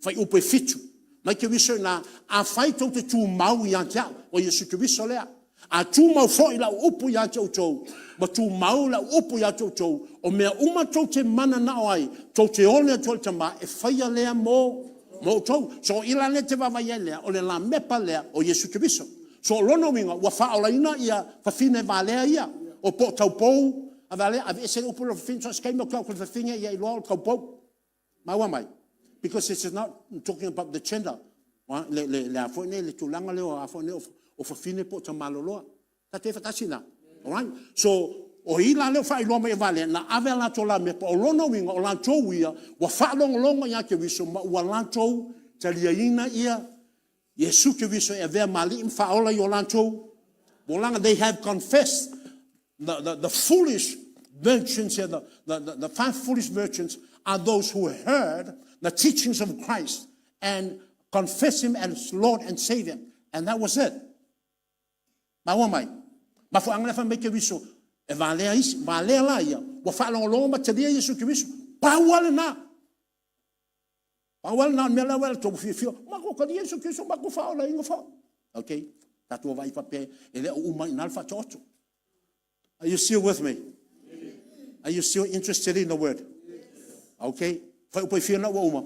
D: Fuaiupu e 7. Mai Keriso i ina, Afai tou te tumau ia te au, o Iesu Keriso lea, a tumau foi lau upu ia te outou, ma tumau lau upu ia te outou, o mea uma tou te mananao ai, tou te one atu ai i le Tama, e faia lea mo outou. So o i la lea e te vaavaai ai lea, o le lamepa lea o Iesu Keriso. So o lona uiga, ua faaolaina ia fafine valea ia, o po o taupou, aveese le upu lea o le fafine, so o se taimi ou te o atu i le fafine ia iloa o le taupou. Maua mai? Because it is not talking about the gender, le a foi nei, le tulaga lea o a foi nei o fafine po o tamaloloa. Tatou i ai faatasi i ina? Alright? So, o i la lea ua faailoa mai e valea, na ave a latou lamepa, o lona uiga o latou ia ua faalogologo ia Keriso ma ua latou taliaina ia Iesu Keriso e avea ma Alii ma Faaola i o latou olaga. They have confessed the foolish virgins here, the five foolish virgins are those who heard the teachings of Christ and confess him as Lord and Savior. And that was it. Maua mai? Mafuaaga lea fai mai Keriso, e valea isi, valea la ia, ua faalogologo ma talia Iesu Keriso. Pau lava lena. Pau lava lena o le mea la ua outou fiafia, matou talia Iesu Keriso, matou faaolaina foi. Ok, tatou vaai faapea e le o uma ai i ina le faataoto. Are you still with me? Are you still interested in the word? Okay. Fuaiupu e fia na ua uma?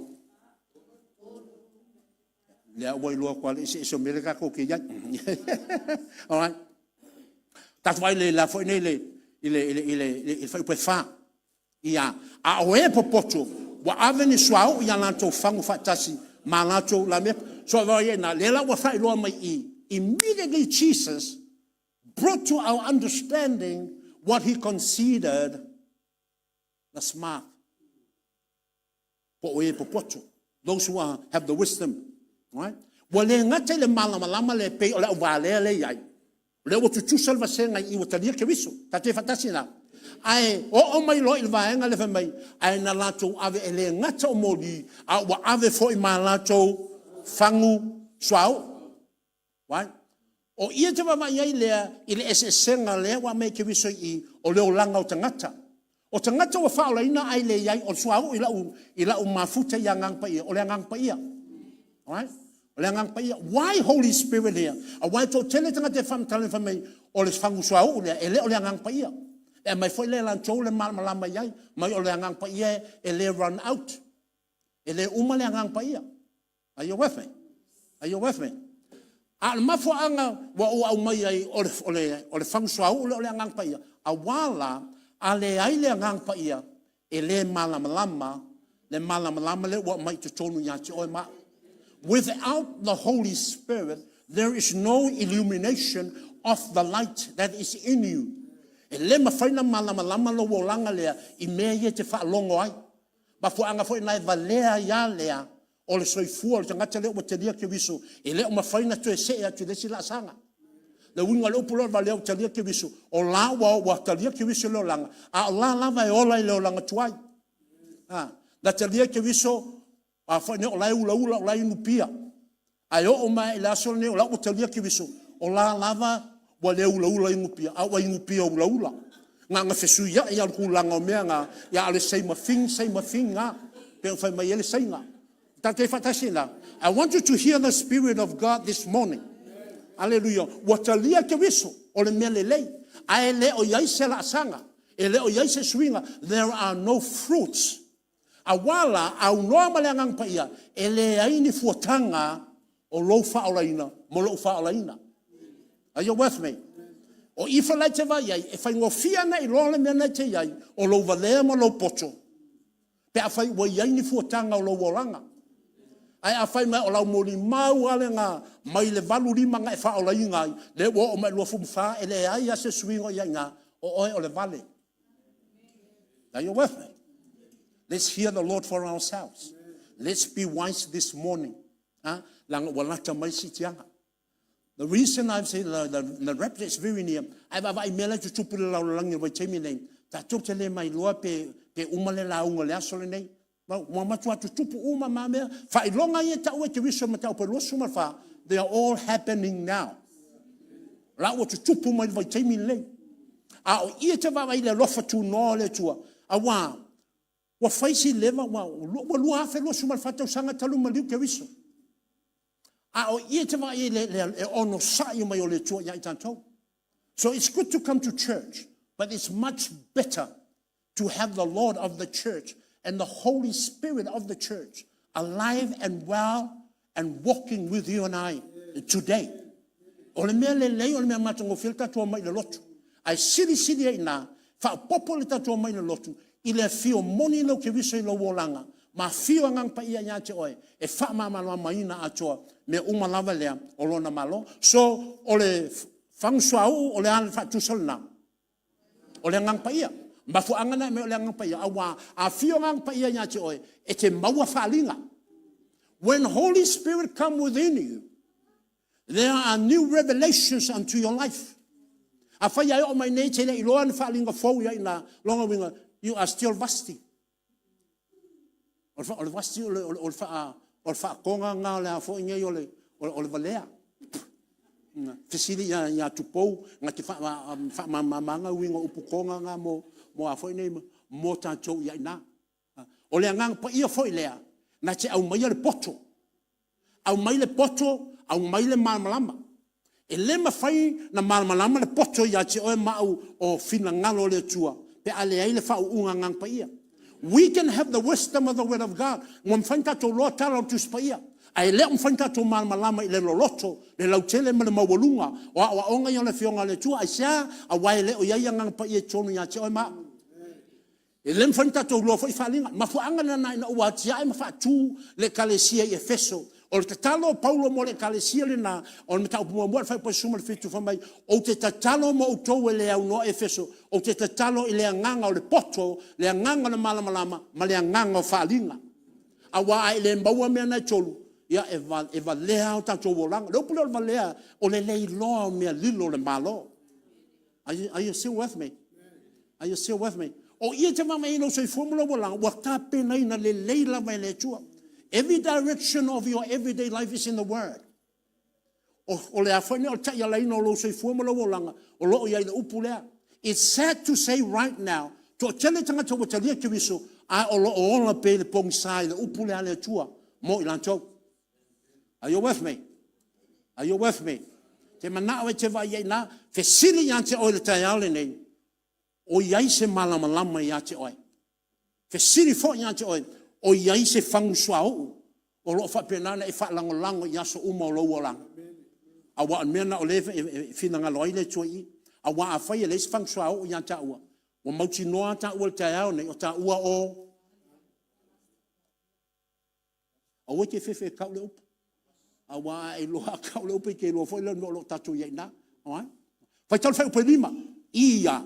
D: Lea ua iloa atu le eseese o mea lea tatou te i ai. All right. Tatou vaai le la foi nei le i le i le i le i le fuaiupu e 4. Ia, a o e popoto, ua ave ni suauu i a latou fagu faatasi ma latou lamepa. So, lea la ua faailoa mai i, immediately Jesus brought to our understanding what he considered the smart. Po o e popoto. Those who are, have the wisdom. Right? Ua le gata i le malamalama le pei o le auvalea le i ai. O lea ua tutusa le vasega i ua talia Keriso. Tatou i faatasi na. Ae oo mai loa i le vaega lea fai mai, ae na latou ave e le gata o moli, a ua ave foi ma latou fagu suauu. Right? O ia te vaavaai ai lea i le eseesega lea ua aumai e Keriso i i, o le olaga o tagata. O tagata ua faaolaina ae le i ai, o le suauu i lau, i lau mafuta i Agaga Paia, o le Agaga Paia. Right? O le Agaga Paia. Why Holy Spirit here? Aua e toatele tagata e faamatala fai mai, o le fagu suauu lea, e le o le Agaga Paia. E aumai foi lea e latou le malamalama i ai, mai o le Agaga Paia e le run out. E le uma le Agaga Paia. Are you with me? Are you with me? A o le mafuaaga ua ou aumai ai o le, o le, o le fagu suauu lea o le Agaga Paia, auā la, a leai le Agaga Paia, e le malamalama le malamalama lea ua aumai i totonu ia te oe ma au. Without the Holy Spirit, there is no illumination of the light that is in you. E le mafai na malamalama lou olaga lea i mea ia e te faalogo ai. Mafuaaga foi na e valea ai a lea o le soifua o le tagata lea ua talia Keriso, e le o mafai ona toe see atu i le isi laasaga. Le uiga o le upu lea o le valea ua talia Keriso, o la ua, ua talia Keriso i le olaga, a o la lava e ola i le olaga tuai. A, na talia Keriso, a foi nei o la e ulaula, o la e inupia. Ae oo mai i le aso lenei o la ua talia Keriso, o la lava ua le ulaula inupia, a ua inupia ulaula. Na ona fesuiai lava o le tulaga o mea na, ia a o le same thing, same thing lava, pei ona fai mai ai le Saina. Tatou i ai faatasi i ina? I want you to hear the Spirit of God this morning. Aleluia. Ua talia Keriso, o le mea lelei, ae le o i ai se laasaga, e le o i ai se suiga, there are no fruits. Auā la, aunoa ma le Agaga Paia, e leai ni fuataga o lou faaolaina mo lou faaolaina. Are you with me? O i foi la e te vaai ai, e faigofie ana iloa le mea na e te i ai, o lou valea ma lou poto, pe afai ua i ai ni fuataga o lou olaga. Ae afai mai o lau molimau lava lena mai le 85 na e faaolaina ai, lea ua oo mai i le 24, e leai lava se suiga o i ai i ina, o oe o le vale. Are you with me? Let's hear the Lord for ourselves. Let's be wise this morning. Ha? Leaga ua lata mai siitiaga. The reason I've said the rapture is very near, ai vaavaai mea la e tutupu i le lalolagi i le vaitaimi nei, tatou te le mailoa pe uma le lauga i le aso lenei. Ua matua tutupu uma ma mea. Faailoga ia e taua e Keriso i Mataupu e 24, they are all happening now. La ua tutupu mai le vaitaimi lenei. A o ia te vaavaai i le alofa tunoa o le Atua, auā, Ua fai si leva, ua 2024 tausaga talu maliu Keriso. A o i e te vaai i le onosai mai o le Atua ia i tatou. So it's good to come to church, but it's much better to have the Lord of the church and the Holy Spirit of the church alive and well and walking with you and I today. O le mea lelei, o le mea matagofie le tatou omai i le lotu. Ae silisili ai i ina, faaopoopo le tatou omai i le lotu i le afio moni lea o Keriso i lou olaga, ma afio Agaga Paia ia te oe e faamalamalamaina atoa mea uma lava lea o Lona Malo. So, o le fagu suauu o le a le faatusa lena? O le Agaga Paia. Mafuaaga na aumai o le Agaga Paia, aua a afio Agaga Paia ia te oe, e te maua faaaliga. When Holy Spirit come within you, there are new revelations unto your life. Afai e oo mai nei te le iloa ni faaaliga fou ia ina, lona uiga, you are still rusty. O le rusty o le faatoga lena o le a foi nei o le valea. Fesili ia Tupou na te faamalamalamaina uiga o upu toga na mo a foi nei mo tatou i ai ina. O le Agaga Paia foi lea na te aumaia le poto, aumai le poto, aumai le malamalama. E le mafai na malamalama le poto ia te oe ma au o finagalo o le Atua pe a leai le faauuga Agaga Paia. We can have the wisdom of the word of God. Ua mafai ona tatou iloa tala o le Tusi Paia, ae le o mafai ona tatou malamalama i le loloto, le lautele ma le maualuga o aoaoga ia o le Afioga a le Atua. Aisea? Aua e le o i ai Agaga Paia i totonu ia te oe ma au. E le mafai ona tatou iloa foi faaaliga. Mafuaaga lena ina ua atiae ma faatu le Ekalesia i Efeso. O le tatalo o Paulo mo le Ekalesia lena, o le mataupu muamua i le fuaiupu 17, fai mai, Ou te tatalo mo outou e le aunoa Efeso, ou te tatalo i le agaga o le poto, le agaga o le malamalama, ma le agaga o faaaliga. Aua a e le maua mea na e tolu, ia e valea o tatou olaga. O le upu lea o le valea, o le le iloa o mea lilo o le Malo. Are you still with me? Are you still with me? O i e te vaavaai i lou soifua ma lou olaga, ua tapenaina lelei lava e le Atua. Every direction of your everyday life is in the Word. O, o le a foi nei o le taialaina o lou soifua ma lou olaga, o lo o i ai le upu lea. It's sad to say right now, toatele tagata ua talia Keriso, a o lo o ola pea i le pogisa i le upu lea a le Atua mo i latou. Are you with me? Are you with me? Te manao e te vaai ai nā, fesili ia te oe le taeao lenei, o i ai se malamalama ia te oe. Fesili foi ia te oe, o i ai se fagu suauu o lo o faapena ona e faalagolago i aso uma o lou olaga. Aua o le mea lena o lea e finagalo ai le Atua i i. Aua afai e leai se fagu suauu ia taua, ua mautinoa taua i le taeao nei, o taua o Aua e te fefe e kau le upu. Aua a e iloa a kau le upu, e te iloa foi lea o le mea o lo o tatou i ai i ina. Alright? Faitau le fuaiupu e 5. Ia.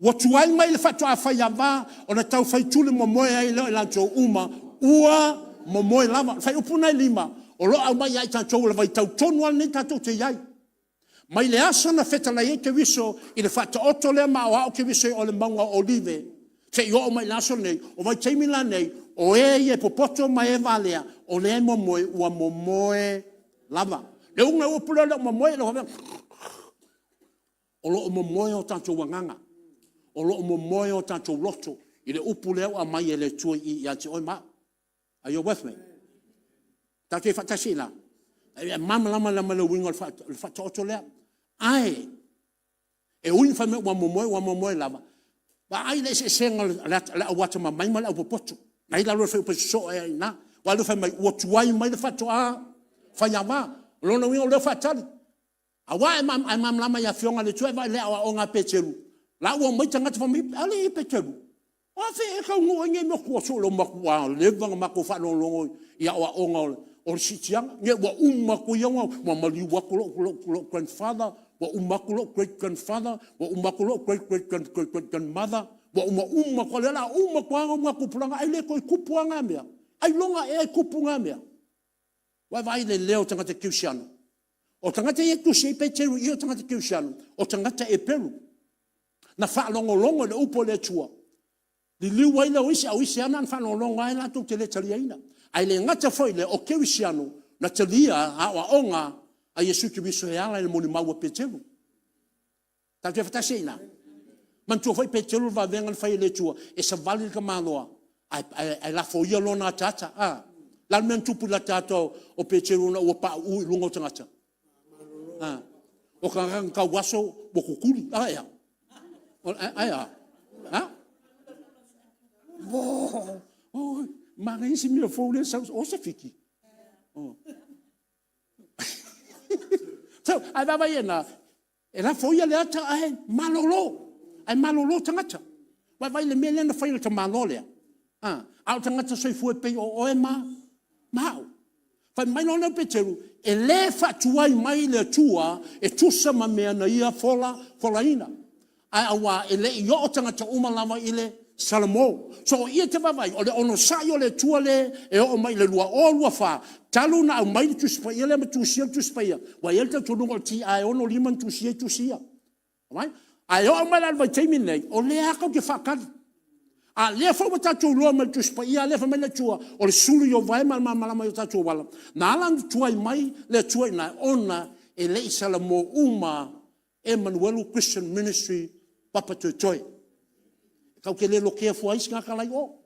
D: Ua tuai mai le faatoa faiava ona tau faituli momoe ai lea o i latou uma ua momoe lava. O le fuaiupu lena e 5, o lo o aumai ia i tatou o le vaitau tonu lava lenei tatou te i ai. Mai le aso na fetalai ai Keriso i le faataoto lea ma aoao Keriso i o i le mauga o Olive, seia oo mai i le aso lenei, o vaitaimi la nei, o e ia e popoto ma e valea, o lea e momoe, ua momoe lava. Le uiga o le upu lea o le momoe, o lo o momoe o tatou agaga, o lo o momoe o tatou loto i le upu lea ua aumai e le Atua i i ia te oe ma au. Are you with me? Tatou te faatasi i la. E malamalama la ma le uiga o le faataoto lea. Ae, e ui ina fai mai ua momoe, ua momoe lava, vaai le eseesega o le au atamamai ma le au popoto. Na i lalo o le fuaiupu e sosoo ai i ina. Aua o lea fai mai, ua tuai mai le faatoa faiava. O lona uiga o lea ua faatali. Aua e malamalama i Afioga a le Atua e vaai i le aoaoga a Peteru, la ua omai tagata fai mai, alii Peteru, o afea ea e taunuu ai nei mea tua soo le matua leva ona matou faalogologo i aoaoga o le siitiaga. Nei ua uma atu ia ua maliu atu lou grandfather, ua uma atu lou great grandfather, ua uma atu lou great great great great grandmother, ua uma uma atu, lea o le a uma atu lava ona tupulaga, ai le toe tupu lava na mea. Ailoga ea e tupu na mea? Ua e vaai i le leo o tagata kerisiano? O tagata ia e tusi ai Peteru i o tagata kerisiano, o tagata Eperu. Na faalogologo i le upu a le Atua, liliu ai lea o isi, a o isi lava na ona faalogologo lava latou te le taliaina. Ae le gata foi i lea, o kerisiano na talia aoaoga a Iesu Keriso e ala i le molimau a Peteru. Tatou te faatasi ai i ina? Manatua foi Peteru le vavega na fai e le Atua e savali le tamaloa. Ae, ae lafoia lona ataata. A. O le a le mea na tupu i le ataata o Peteru ona ua pauu i luga o tagata? A. O tagata na tauaso ua tutuli. Ae a? Ae a? Ha? Oh, oh, manaia si mea fou lea sau, o se fiki. Oh. so, ae vaavaai e na, E lafoia le ata ae malolo, ae malolo tagata. Vaavaai i le mea lea na fai e le tamaloa lea. A, a o tagata soifua e pei o oe ma, ma au. Fai mai loa lea o Peteru, e le faatuai mai le Atua e tusa ma mea na ia fola, folaina. Ae auā e le i oo tagata uma lava i le Salamo. So o ia te vaavaai, o le onosai o le Atua lē e oo mai i le 2024, talu ona aumai le Tusi Paia lea ma tusia le Tusi Paia, ua i ai le talitonuga o le TA e 65 na tusia ai tusi ia. Alright? Ae oo mai la i le vaitaimi lenei, o lea lava tatou te faatali. A lea foi ua tatou iloa mai le Tusi Paia lea fai mai le Atua, o le sulu i ou vae ma le malamalama i o tatou ala. Na ala ona tuai mai le Atua i ina, ona e le i salamo uma Emanuelu Christian Ministry Papatoetoe. Tatou te le lotea fua ai se tagata la i o.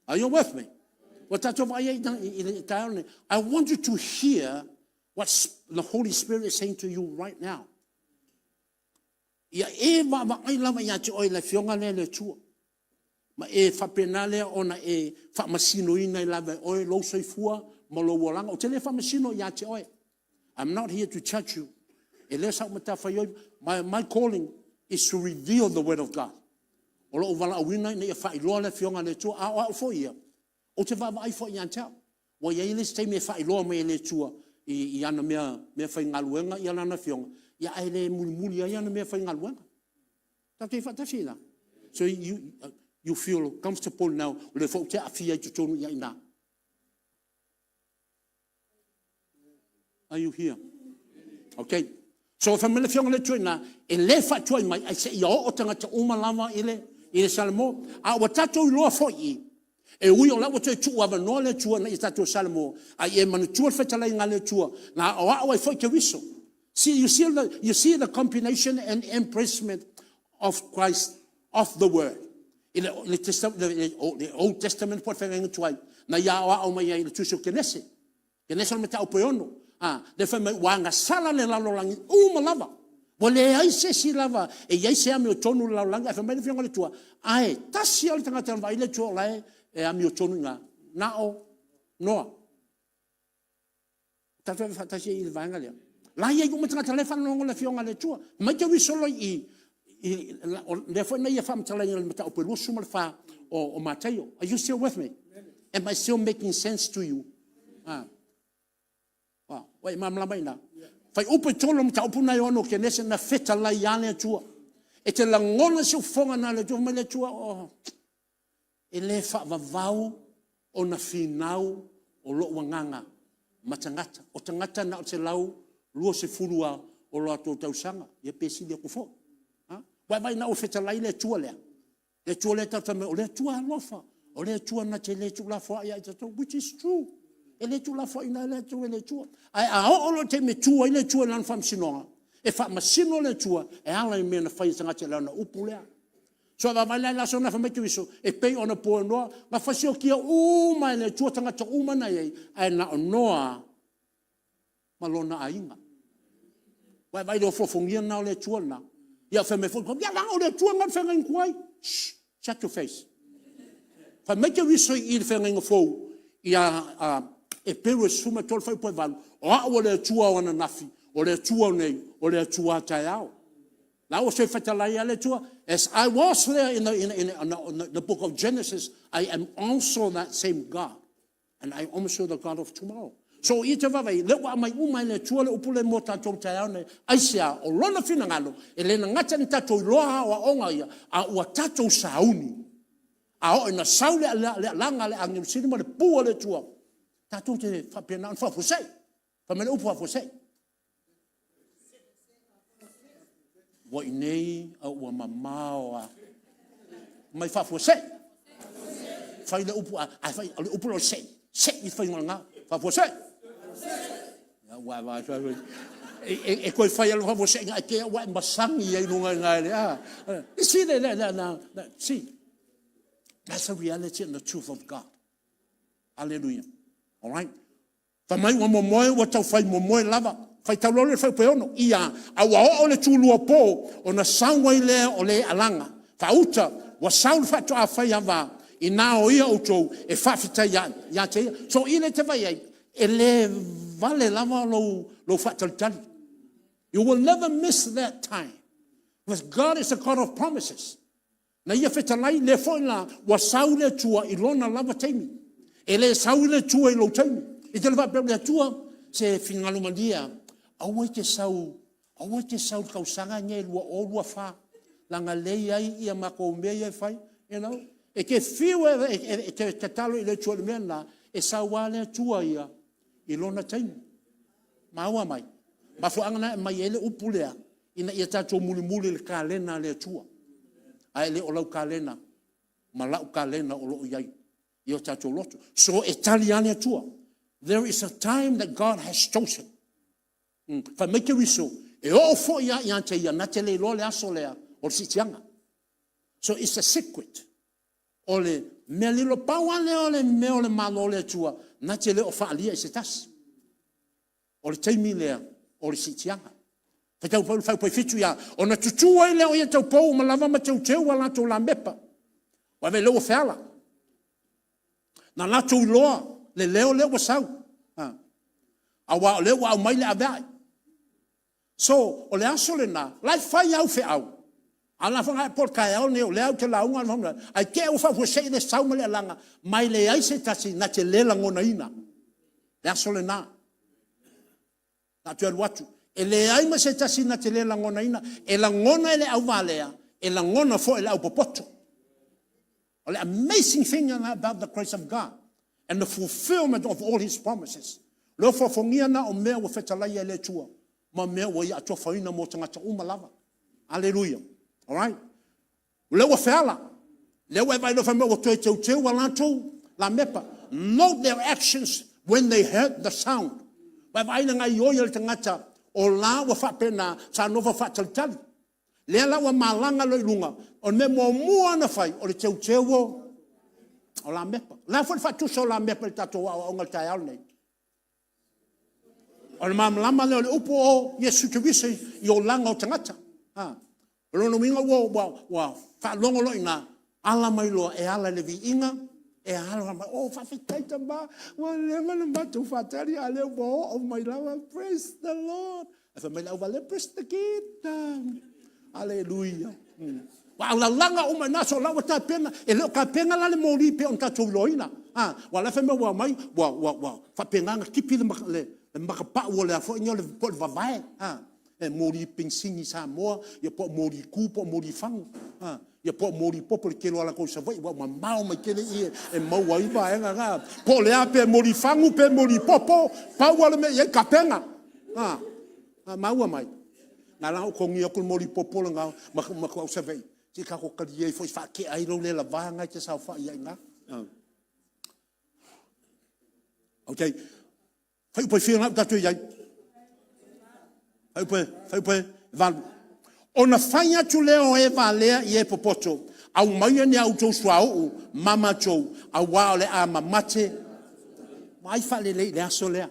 D: Are you with me? Ua tatou vaai ai i le taeao lenei. I want you to hear what the Holy Spirit is saying to you right now. Ia e vaavaai lava ia te oe le afioga lea le Atua. Ma e faapena lea ona e faamasinoina ai lava e oe lou soifua ma lou olaga. Ou te le faamasino ia te oe. I'm not here to judge you. E le sau matafaioi. My, my calling is to reveal the word of God. O lou valaauina ina ia faailoa le afioga a le Atua. A o au foi ia, ou te vaavaai foi ia te au. Ua i ai le isi taimi e faailoa mai e le Atua i, i ana mea, mea faigaluega ia lana afioga, ia ae le mulimuli ai ana mea faigaluega. Tatou te faatasi la. So you, you feel comfortable now, o lea foi ou te aafia i totonu i ina. Are you here? Okay. So fai mai le afioga le Atua ina, e le faatuai mai, ai se ia oo tagata uma lava i le, i le Salamo. A ua tatou iloa foi i, e ui o la ua toe tuu avanoa le Atua ina ia tatou Salamo, a ia e manatua le fetalaiga a le Atua, na aoao ai foi Keriso. See, you see the, you see the combination and embracement of Christ, of the Word. I le, le, testa, le, le, le Old Testament po le feagaiga tuai, na ia aoao mai ai i le tusi o Kenese. Kenese o le mataupu e ono. A, le fai mai, ua agasala le lalolagi uma lava. Ua leai se isi lava e i ai se amiotonu i le lalolagi, ae fai mai le Afioga i le Atua, ae tasi lava le tagata na vaai le Atua o la e, e amiotonu i ina, na o Noa. Tatou ave faatasi ai i le vaega lea. La i ai uma tagata la e faalogologo le Afioga a le Atua. Mai te solo i, i lea foi na ia faamatalaina le mataupu e 24 o, o Mataio. Are you still with me? Am I still making sense to you? Ah. Ah, ua e malamalama ina. Fai upu e tolu mataupu na e ono Kenese na fetalai ia le Atua. E te lagona se ufoga na le Atua mai le Atua. Oh. E le faavavau ona finau o lou agaga ma tagata. O tagata na o te 120 a o latou tausaga, ia pe sili atu foi. Ha? Vaavaai ina ua fetalai le Atua lea. Le Atua lea tatou fai mai, o le Atua alofa, o le Atua na te le tuulafoai ia i tatou, which is true. E le tuulafoaiina ai le Atua e le Atua. Ae a oo loa i le taimi e tu ai le Atua i lana faamasinoga, e faamasino le Atua e ala i mea na fai e tagata i lana upu lea. So vaavaai la i le aso na fai mai Keriso, e pei ona po e Noa, na fasiokia uma e le Atua tagata uma na i ai, ae na o Noa ma lona aiga. Vaavaai le ofoofogia lena o le Atua lena. Ia fai mai foi, ia leaga o le Atua na le feagaiga tuai. Shh, shut your face. Fai mai Keriso i le feagaiga fou, ia uh, Eperu e 13 fuaiupu e 8, o au o le Atua o ananafi, o le Atua o nei, o le Atua a taeao. La ua se fetalai a le Atua, as I was there in the, in, in, in the book of Genesis, I am also that same God. And I am also the God of tomorrow. So i te vavai, le ua amai uma e le Atua le upu le mo tatou taeao nei. Aisea, o lona finagalo, e le na gata ni tatou iloa aoaoga ia, a ua tatou sauni. A oo ina sau le, le, le alaga le agelu sili ma le pu a le Atua, tatou te faapena ona faafuasei. Fai mai le upu faafuasei. Ua i nei a ua mamao a. Mai faafuasei. Fai le upu, a fai, o le upu lea o le sei. Sei i faiga o le gao. Faafuasei. Ia ua va fai. E, e, e toe fai alo faafuasei ai te ua e masagi ai lunga i ngai le a. See le le le le see. That's the reality and the truth of God. Hallelujah. All right. Fai mai ua momoe, ua taufai momoe lava. Faitau loa le fuaiupu e ono. Ia, a ua oo le tulua po, ona sau ai lea o le alaga. Faauta, ua sau le faatoa fai ava, ina o ia outou e faafetai ai ia te ia. So i le te vai ai, e le vale lava lou, lou faatalitali. You will never miss that time. Because God is a God of promises. Na ia fetalai, lea foi la ua sau le Atua i lona lava taimi. E le sau i le Atua i lou taimi. I te le faapea le Atua, se finagalo malie a, aua e te sau, aua e te sau i le tausaga lenei 2024, leaga lea e i ai ia matou mea ia e fai, you know. E te fiu e, e, e te tatalo i le Atua i le mea lena, e sau lava le Atua ia i lona taimi. Maua mai. Mafuaaga na e aumai ai le upu lea, ina ia tatou mulimuli i le kalena a le Atua, ae le o lau kalena ma lau kalena o lo o i ai i o tatou loto. So e tali lava le Atua. There is a time that God has chosen. Mm. Fai mai Keriso, e oo foi lava ia te ia, na te le iloa le aso lea o le siitiaga. So it's a secret. O le mea lilo, pau lava lea o le mea o le Malo o le Atua, na te le o faalia i se tasi. O le taimi lea o le siitiaga. Faitau foi le fuaiupu e fitu ia, ona tutū ai lea o ia taupou uma lava ma teuteu a latou lamepa. Ua ave lea ua feala. Na latou iloa le leo lea ua sau. Ha. Aua o lea ua aumai le aveae. So, o le aso lena, la e fai au feau. A la whanga po taeao nei o lea ou te lauga ae te ua faafuasei le sau ma le alaga mai leai se tasi na te le lagonaina le aso lena. Na toe alu atu. E leai ma se tasi na te le lagonaina. E lagona e le auvalea, e lagona foi e le aupopoto. O le amazing thing about the grace of God and the fulfillment of all his promises. Le ofofogia na o mea ua fetalaia e le Atua ma mea ua ia atofaina mo tagata uma lava. Aleluia. All right. O lea ua feala. Lea ua e vaai loa fai mai ua toe teuteu a latou lamepa. Note their actions when they heard the sound. Ua e vaai le gaioia le tagata o la ua faapena sa nofo faatalitali. Lea la ua malaga loa i luga, o le mea muamua na fai, o le teuteu o, o lamepa. O le a foi le faatusa o lamepa i le tatou aoaoga i le taeao lenei? O le malamalama lea o le upu o Iesu Keriso i olaga o tagata. Ha. O lona uiga ua, ua, ua faalogo loa i ina, ala mai loa e ala i le viiga, e ala mai, oh, faafetai tama, ua leva na matou faatali, a lea ua oo mai lava, praise the Lord. Ae fai mai le auvalea, press the gate. Aleluia. Mm. Ua aulalaga uma i na so la ua tapena, e le o tapena la le moli pe on tatou iloaina. Ha, ua la fai mai ua mai, ua, ua, ua faapena na tipi le, le, le makapau o le a foi o le, po o le vavae. Ha, e moli penisini Samoa, ia po o moli ku, po o moli fagu. Ha, ia po o moli popo le tele o ala kou Savaii, ua mamao mai tele i e, e maua ai vaega na. Po o le a pe moli fagu, pe moli popo, pau a le mea i ai kapena. Ha, ha maua mai. Na la o kongi aku le moli popo la ngā, ma, ma ko au Savaii. Si ka ko kali ai foi whaakea ai lo le la vānga i te sao wha i ai ngā. Okay. Faiupu e fia ngau tatou i ai. Faiupu e, faiupu e valu. Ona fai atu lea o e valea i e popoto, aumaia ni a outou suauu ma matou, auā o le a mamate. Vaai faalelei i le aso lea.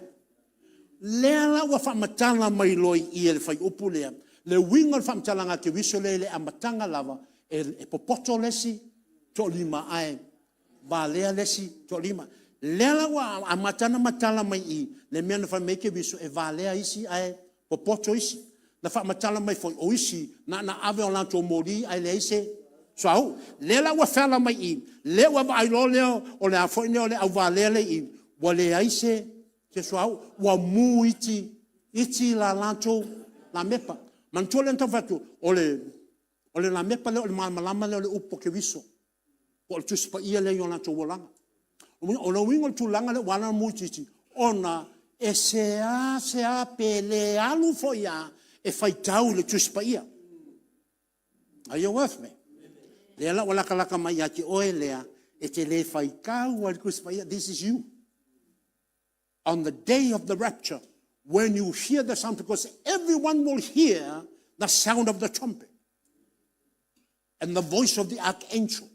D: Lea la ua faamatala mai loa i i e le faiupu lea, le uiga o le faamatalaga a Keriso lea i le amataga lava, e, e popoto le isi toalima ae valea le isi toalima. Lea la ua amata ona matala mai i le mea na fai mai ai Keriso e valea isi ae popoto isi. Na faamatala mai foi o isi na na ave o latou moli ae leai se suauu. Lea la ua feala mai i, lea ua vaai loa lea o le a foi lea o le auvalea lea i, ua leai se se suauu, ua mu iti iti la latou lamepa. Manatua lea na tau fai atu, o le o le lamepa lea o le malamalama lea o le upu o Keriso. Po o le Tusi Paia lea i o latou olaga. O le uiga o le tulaga lea ua ala ona muitiiti, ona e seasea pe le alu foi lava e faitau i le Tusi Paia. Are you with me? Lea la ua latalata mai ia te oe lea, e te le faitau ai le Tusi Paia. This is you. On the day of the rapture, when you hear the sound, because everyone will hear the sound of the trumpet and the voice of the archangel.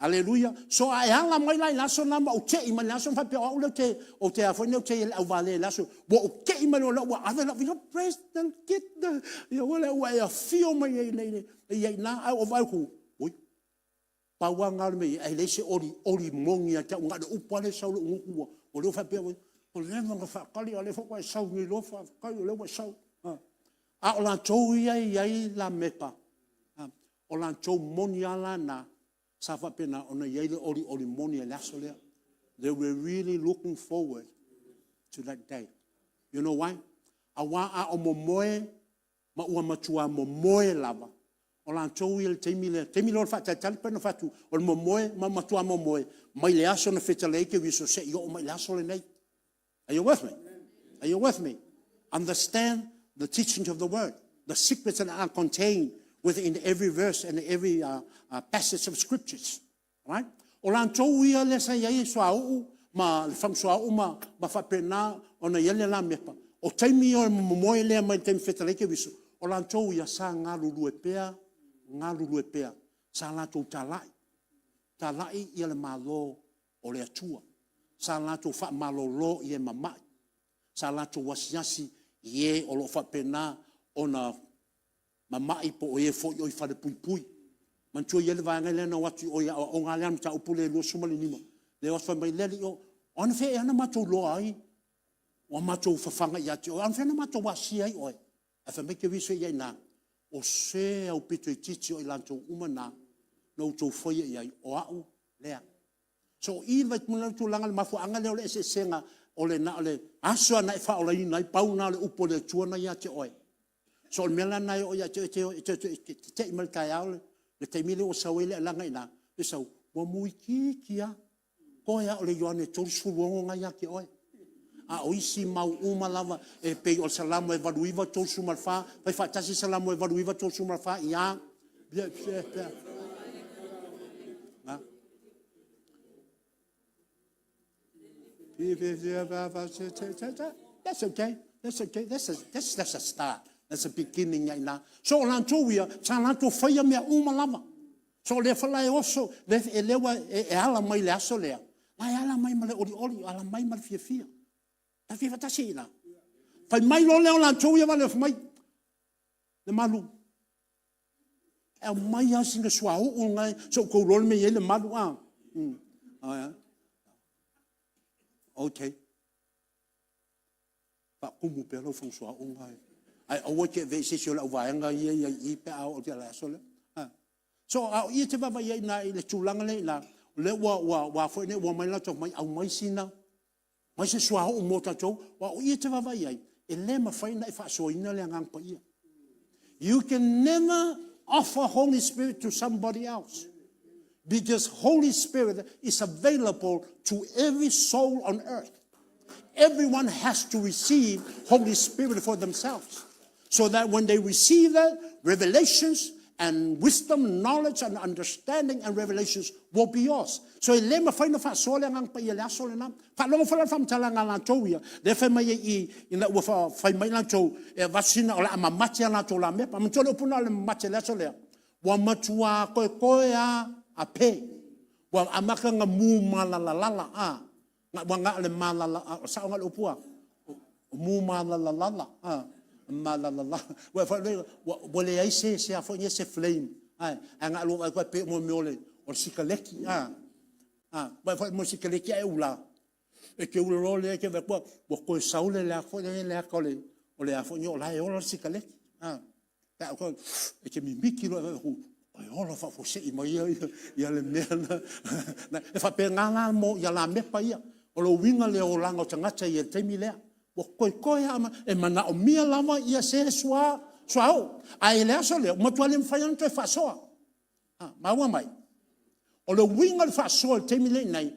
D: Aleluia. So a e ala mai la i le aso lena ma ou tei mai le aso ma faapea o au lea ou te, ou te a foi nei ou te i ai le auvalea i le aso. Ua ou tei mai loa lea ua ave lau visa, praise the get the, ia ua lea ua e afio mai ai nei, i ai ina, ae ua vaai atu, oi, pau lava lena o le mea e i ai, ae leai se olioli moni ia te au, na o le upu lava lea e sau i lou gutu ua, o lea ua faapea, ua leva ona faatali a o lea foi ua e sau nei loa, faafetai o lea ua e sau. A o latou ia e i ai Lameka, o latou moni lava la na sa faapena ona i ai le olioli moni i le aso lea. They were really looking forward to that day. You know why? Aua a o momoe ma ua matua momoe lava, o latou ia i le taimi lea, taimi lea o le faatalitali pei ona fai atu, o le momoe ma matua momoe mai le aso na fetalai ai Keriso seia oo mai i le aso lenei. Are you with me? Are you with me? Understand the teachings of the word, the secrets that are contained within every verse and every passage of scriptures. Right? O latou ia lea sa i ai e suauu ma le fagu suauu ma, ma faapena ona i ai le lamepa. O taimi ia o le momoe lea mai le taimi fetalai Keriso, o latou ia sa galulue pea, galulue pea. Sa latou talai, talai ia le Malo o le Atua. Sa latou faamalolo i e mamai. Sa latou asiasi i e o lo o faapena ona mamai po o e foi o i falepuipui. Manatua e i ai le vaega lea na o atu i o i aoaoga lava lea o le mataupu lea 25, lea o atu fai mai le alii, o anafea ea na matou iloa ai ua matou fafaga ia te oe? Anafea na matou asia ai oe? Ae fai mai Keriso ia i ina, o se aupito itiiti o i latou uma na na outou faia i ai, o au lea. So o i le tulaga i le mafuaaga lea o le eseesega o le na o le aso lava na e faaolaina ai, pau lena o le upu a le Atua na ia te oe. So o le mea la lena e oo ia te oe, e te tetei mai i le taeao le taimi lea ua sau ai le alaga i ina, e sau, ua mu itiiti lava, toe lava o le Ioane 36 lena ia te oe. A o isi mau uma lava e pei o le Salamo e 89, 34, fai faatasi Salamo e 89, 34, ia, That's okay. That's okay. That's a, that's, that's a start. That's a beginning ia ina. So o latou ia, sa latou faia mea uma lava. So o lea foi la e oso, le, e lea ua e, e ala mai le aso lea, la e ala mai ma le olioli, ala mai ma le fiafia. Ta fia fatasi ina. Fai mai loa lea o latou ia vale mai. Le malu. E aumai lava sina suauu lena, se i outou iloa le mea e i ai le malu a. Ok. Faatumu pea lau fagu suauu lena. Ae aua e te avea i se isi o le auvaega ia e i ai i i pe a oo i le aso lea. So, a o i e te vaavaai ai i ina i le tulaga lea i ina, o lea ua, ua, ua foi nei, ua omai latou fai mai, aumai sina, aumai se suauu mo tatou. Aua o i e te vaavaai i ai, e le mafai ona e faasoaina le Agaga Paia. You can never offer Holy Spirit to somebody else because Holy Spirit is available to every soul on earth. Everyone has to receive Holy Spirit for themselves. So that when they receive that, revelations and wisdom, knowledge and understanding and revelations will be yours. So e le mafai ona faasoa le Agaga Paia i le aso lena. Faalogo foi la i le faamatalaga a latou ia, lea fai mai ai i i, ina ua fai mai latou e avatu sina, o le a mamate a latou lamepa. Manatua le upu lena o le mamate i le aso lea? Ua matua toetoe lava a pe. Ua amata ona mu malalalala, a, ua na o le malala, o le sao lena o le upu a? Mu malalalala, a, malalalala. Ua, ua leai se, se a foi nei, se flame, ae, ae na o le vaai atu e pei o mea o le, o le sikaleki, a. A, vaai foi mo le sikaleki ae ula, e te ula loa lea e te vaai atu ua toe sau le a foi le ata o le, o le a foi nei o la e ola le sikaleki. A, pe a toe, e te mimiti loa e vaai atu, e ola faafuasei mai ia, ia le mea na. E faapena la mo ia lamepa ia. O le uiga lea o olaga o tagata ia i le taimi lea. Ua toetoe lava, e manaomia lava ia se suauu. Ae i le aso lea, ua matua le mafai lava ona toe faasoa. A, maua mai? O le uiga o le faasoa i le taimi lenei,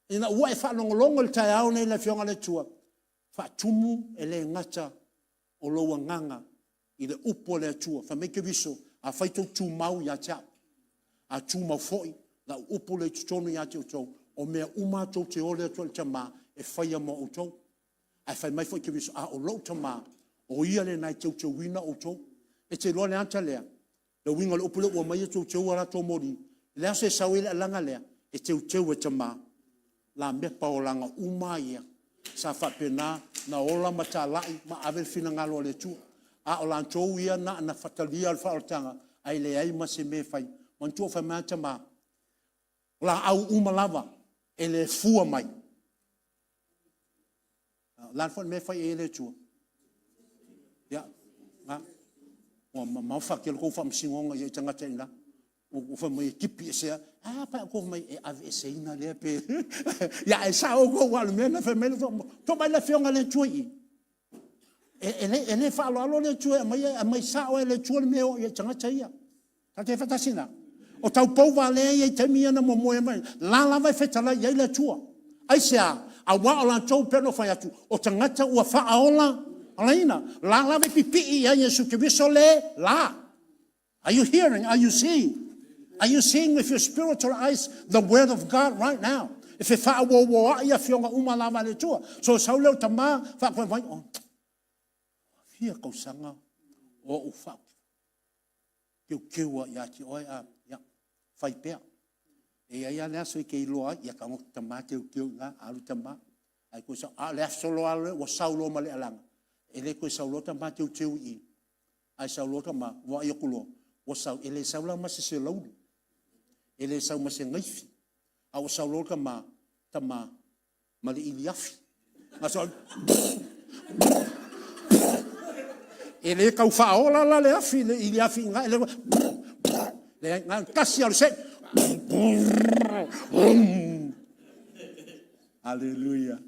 D: ina ua e faalogologo i le taeao lenei i le Afioga a le Atua, faatumu e le gata o lou agaga i le upu a le Atua. Fai mai Keriso, afai tou tumau ia te au, a tumau foi lau upu lea i totonu ia te outou, o mea uma lava tou te ole atu ai i le Tama e faia mo outou. Ae fai mai foi Keriso, a o lou Tama, o ia lena e teuteuina outou. E te iloa le ata lea? Le uiga o le upu lea ua aumai e teuteu a latou moli, I le aso e sau ai le alaga lea, e teuteu e tama lamepa olaga uma ia sa faapena na ola ma talai ma ave le finagalo o le Atua. A o latou ia na ona talia le faaolataga ae leai ma se mea e fai. Manatua o fai mai lava tama, o laau uma lava e le fua mai. O le a foi le mea e fai i ai e le Atua? Ia, na. Ua mamafa tele tou faamasinoga i tagata i ina. Ua fai mai e tipi ese lava. Ae a pe a outou fai mai e aveeseina lea pe… Ia ae sao outou aua o le mea lena na fai mai ai le Atua. Tou vaai i le Afioga a le Atua i i? E le faaaloalo le Atua e aumai, e aumai sao lava e le Atua le mea e oo i ai i tagata ia. Tatou te faatasi i ina? O tau pouvalea ia i taimi ia na momoe ai, la lava e fetalai i ai le Atua. Aisea? Aua o latou e pei ona ou fai atu, o tagata ua faaola, la lava e pipii i ai Iesu Keriso le la. Are you hearing? Are you seeing? Are you seeing with your spiritual eyes the word of God right now? E fefaaoaoa'i afioga uma lava a le Atua. So sau lea o tama faakoe mai, oh, fia tausaga o ou faateuteu ia te oe, a, ia, fai pea. E i ai lava le aso e te iloa ai, ia tago tama teuteu i ina, alu tama. Ae toe sau, a o le aso loa ua sau loa ma le alaga, e le toe sau loa tama teuteu i i. Ae sau loa tama, vaai atu loa, ua sau, e le sau la ma se selaulu, e le sau ma se naifi, a ua sau loa tama, tama ma le iliafi. E le tau faaola la le afi, le iliafi i ina, e le, leai, na o le tasi lava o le see. Aleluia.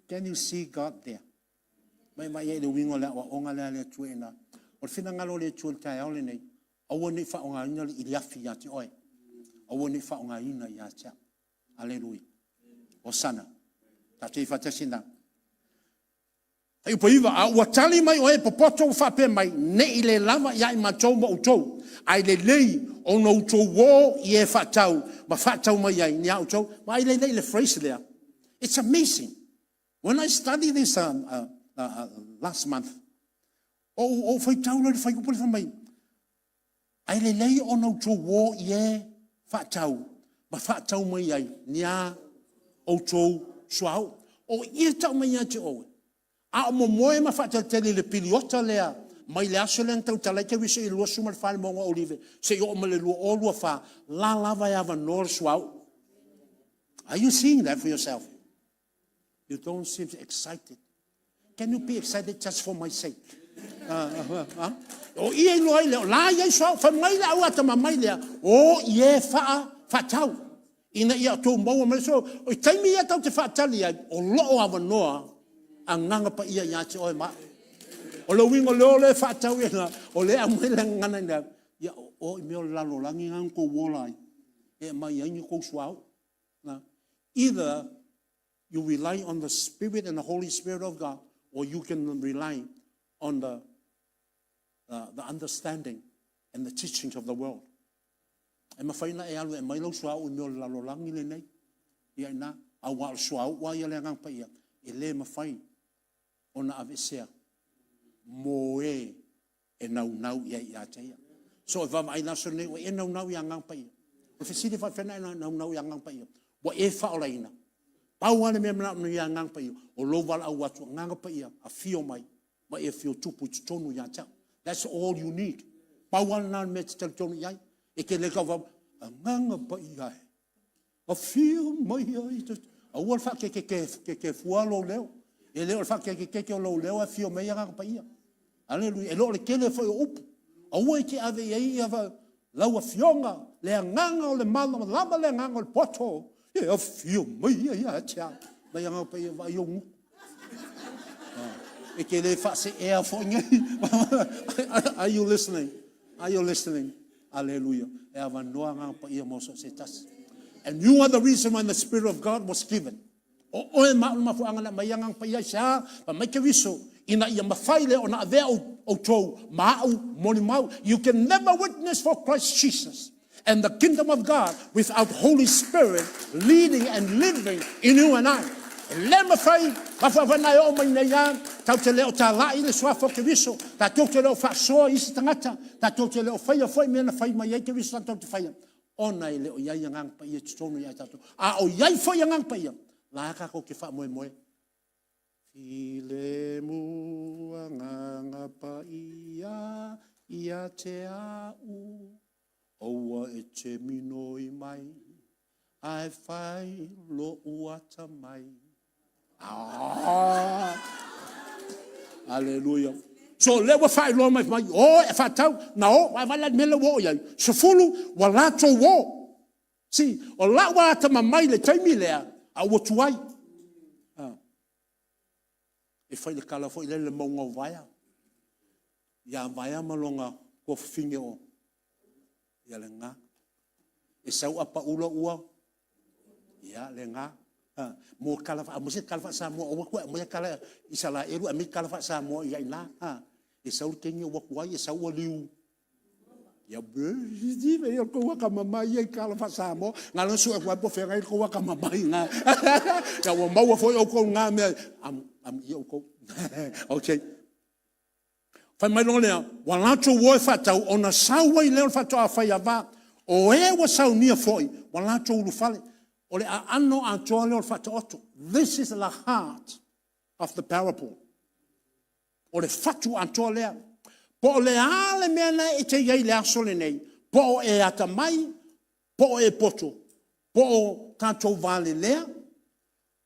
D: Can you see God there? Mai vaai i le uiga o le aoaoga lea a le Atua i ina. O le finagalo o le Atua i le taeao lenei, aua ne i faaaogaina le iliafi ia te oe. Aua ne i faaaogaina ia te au. Aleluia. Hosana. Tatou i faatasi ina. Fuaiupu 9, a ua tali mai o e popoto ua faapea mai, ne i le lava ia i matou ma outou, ae lelei ona outou o i e faatau ma faatau mai ai ni a outou. Vaai lelei i le phrase lea. It's amazing. When I study this last month, ou faitau loa i le fuaiupu lea fai mai, ae lelei ona outou o i e faatau ma faatau mai ai ni a outou suauu. O i e tau mai ia te oe, a o momoe ma faatalitali i le piliota lea mai le aso lea na tautala ai Keriso i le 24 i le mauga o Olive seia oo mai le 2024, la lava e avanoa le suauu. Are you seeing that for yourself? You don't seem excited. Can you be excited just for my sake? O ia iloa ai lea, o la iai suauu, fai mai le au atama mai lea, o i e faa, faatau, ina ia outou maua mai so, o i taimi ia tau te faatali ai, o loo avanoa agaga paia ia te oe ma au. O le uiga o le o lea faatau ia, o lea aumai le gagana ina, ia o i mea o le lalolagi na tou ola ai, e aumai ai ni tou suauu. Either you rely on the Spirit and the Holy Spirit of God, or you can rely on the, the understanding and the teachings of the world. E mafai ona e alu e aumai lau suauu i mea o le lalolagi lenei. Ia ina, aua o le suauu lava ia le Agaga Paia, e le mafai ona aveesea mo e e naunau i ai ia te ia. So e vaavaai i le aso lenei, ua e naunau i Agaga Paia. O le fesili faapefea ona e naunau i Agaga Paia? Ua e faaolaina. Pau lava le mea e manaomia i Agaga Paia, o lou valaau atu, Agaga Paia, afio mai ma e afio tupu i totonu ia te au. That's all you need. Pau lava lena o le mea e te talitonu i ai. E te le tau Agaga Paia e, Afio mai ai te... Aua le faakekekefua lou leo. E le o le faakekekeke o lou leo e afio mai ai Agaga Paia. Aleluia. E le o le tele foi o upu. Aua e te ave i ai ia lau afioga, le agaga o le malamalama, le agaga o le poto, e afio mai ai ia te au. Mai Agaga Paia, vaai ou gutu. E te le faaseea foi nei. Are you listening? Are you listening? Aleluia. E avanoa Agaga Paia mo so o se tasi. And you are the reason why the Spirit of God was given. O oe ma au le mafuaaga na aumai ai Agaga Paia aisea? Fai mai Keriso, ina ia mafai lea ona avea outou ma au molimau. You can never witness for Christ Jesus and the kingdom of God without Holy Spirit leading and living in you and I. E le mafai, mafuaaga na e oo mai nei lava, tatou te le o talai le suafa o Keriso, tatou te le o faasoa i isi tagata, Tatou te le o faia foi mea na fai mai ai Keriso tatou te faia. Ona e le o i ai Agaga Paia i totonu ia i tatou. A o i ai foi Agaga Paia, la tatou te faamoemoe. Filemu Agaga Paia ia te a'u, Aua e te minoi mai, Ae fai lo'u atamai. Ah! Aleluia. So lea ua faailoa mai mai o e faatau na o vaai la le mea lea ua oo i ai 10 ua latou o. See, o la'u atamamai i le taimi lea a ua tuai. Ah. E fai le tala foi lea i le mauga o Vaea. Ia Vaea ma lona tuafafine o ia lena. E sau apaula ua ia lena. Mo tala aemaise tala faa-Samoa aua toe aumaia tala Isaraelu aemaise tala faa-Samoa i ai ina. E sau le teine ua tuai, e sau ua liu. Ia ia tou atamamai ia i tala faa-Samoa. Na ona sue atu ai po o feagai le tou atamamai i ina. Ia ua maua foi outou i na mea. Amuia outou. Okay. Fai mai loa lea, ua latou o e faatau, ona sau ai lea o le faatoa faiava. O e ua saunia foi, ua latou ulufale. O le aano atoa lea o le Faataoto. This is the heart of the parable. O le fatu atoa lea. Po o le a le mea na e te i ai i le aso lenei, po o e atamai, po o e poto, po o tatou valelea,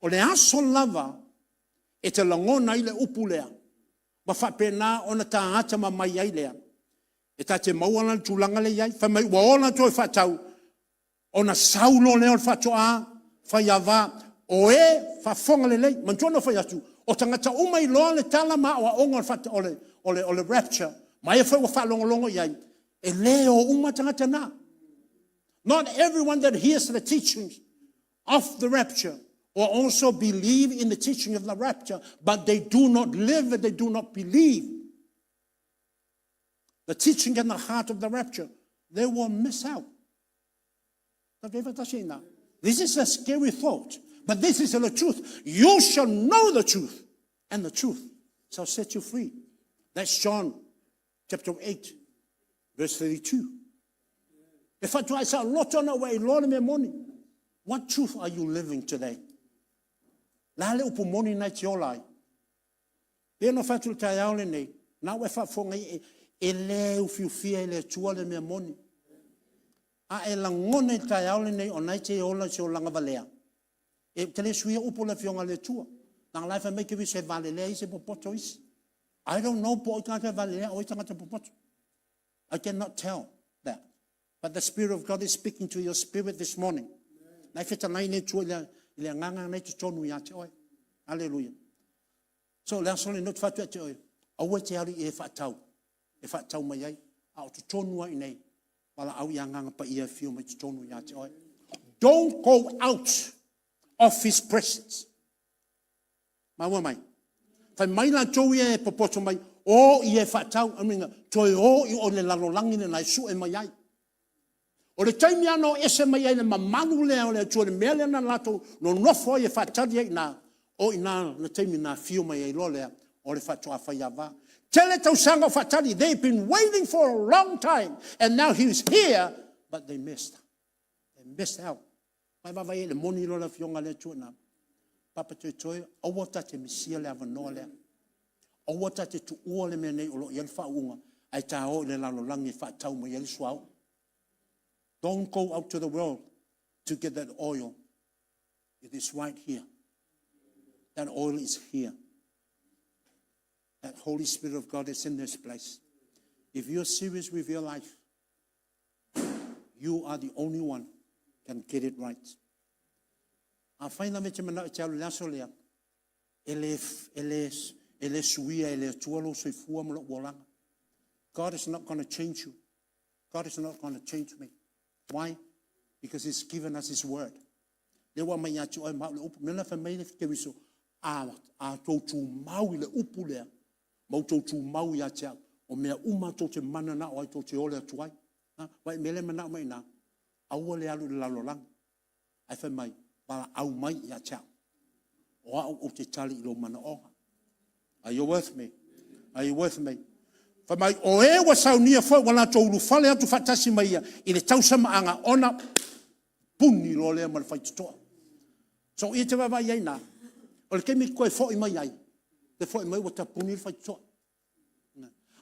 D: o le aso lava e te lagona ai le upu lea, ma faapena ona ta atamamai ai lea, e ta te maua la le tulaga lea e i ai. Fai mai ua ola toe faatau, ona sau loa lea o le faatoa faiava. O e faafofoga lelei, manatua na ou fai atu, o tagata uma iloa le tala ma aoaoga o le, o le, o le rapture, ma e foi ua faalogologo i ai, e le o uma tagata na. Not everyone that hears the teachings of the rapture or also believe in the teaching of the rapture, but they do not live and they do not believe the teaching and the heart of the rapture, they will miss out. This is a scary thought, but this is the truth. You shall know the truth, and the truth shall set you free. That's John chapter 8, verse 32. E faatoa e saoloto ana ua e iloa le mea moni. What truth are you living today? La le upu moni na e te ola ai. Pei ona fai atu i le taeao lenei, na ua e faafofoga i e le ufiufia e le Atua le mea moni. A e lagona i le taeao lenei o na e te ola i se olaga valea, e te le suia upu o le Afioga a le Atua. Leaga la e fai mai Keriso e valelea isi e popoto isi. I don't know po o ai tagata valelea o ai tagata popoto. I cannot tell that. But the Spirit of God is speaking to your spirit this morning. Na e fetalai le Atua i le agaga na i totonu ia te oe. Aleluia. So, le aso lenei ou te fai atu ia te oe, aua e te alu i e faatau, e faatau mai ai, a o totonu lava i inei, valaau i agaga paia e afio mai totonu ia te oe. Don't go out of his presence. Maua mai. Fai mai latou ia e popoto mai, o ia e faatau, I mean, toe o i o le lalolagi lena e sue mai ai. O le taimi lava na o ese mai ai le mamalu lea o le Atua, le mea lea na latou nonofo ai e faatali ai i ina, o i ina le taimi na afio mai ai loa lea o le faatoa faiava. Tele tausaga o faatali, they've been waiting for a long time, and now he is here, but they missed. They missed out. Mai vaavaai ai le moni loa le Afioga a le Atua ina. Papa Toetoe, aua ta te misia le avanoa lea. Aua ta te tuua le mea nei o lo o i ai le faauuga, ae ta o i le lalolagi e faatau mai ai le suauu. Don't go out to the world to get that oil. It is right here. That oil is here. That Holy Spirit of God is in this place. If you're serious with your life, You are the only one can get it right. Afai lava e te manao e te alu i le aso lea, e le, e le, e le suia e le Atua lou soifua ma lou olaga. God is not going to change you. God is not going to change me. Why? Because He's given us His word. Lea ua aumai ia te oe ma au le upu. Mea na fai mai le Keriso, a, a tou tumau i le upu lea, ma outou tumau ia te au, o mea uma tou te mananao ai, tou te ole atu ai. Ha? Vai mea lea manao mai ina, aua le alu i le lalolagi. Ae fai mai, valaau mai ia te au. O au ou te tali i lou manaoga. Are you with me? Are you with me? Fai mai, o e ua saunia foi ua latou ulufale atu faatasi ma ia i le tausamaaga ona puni loa lea ma le faitotoa. So, i e te vaavaai i ai i ina, o le taimi e te toe foi mai ai, e te foi mai ua tapuni le faitotoa.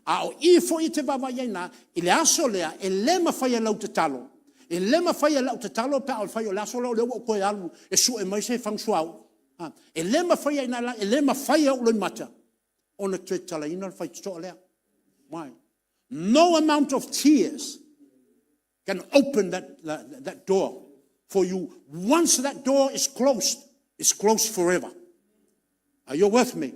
D: A o i foi e te vaavaai i ai i ina, i le aso lea, e le mafai e lau tatalo, e le mafai e lau tatalo pe afai o le aso lea o lea ua ou toe alu e sue mai se fagu suauu. E le mafai e i ina, e le mafai e ou loimata ona toe tatalaina le faitotoa lea. Why? No amount of tears can open that door for you. Once that door is closed, it's closed forever. Are you with me?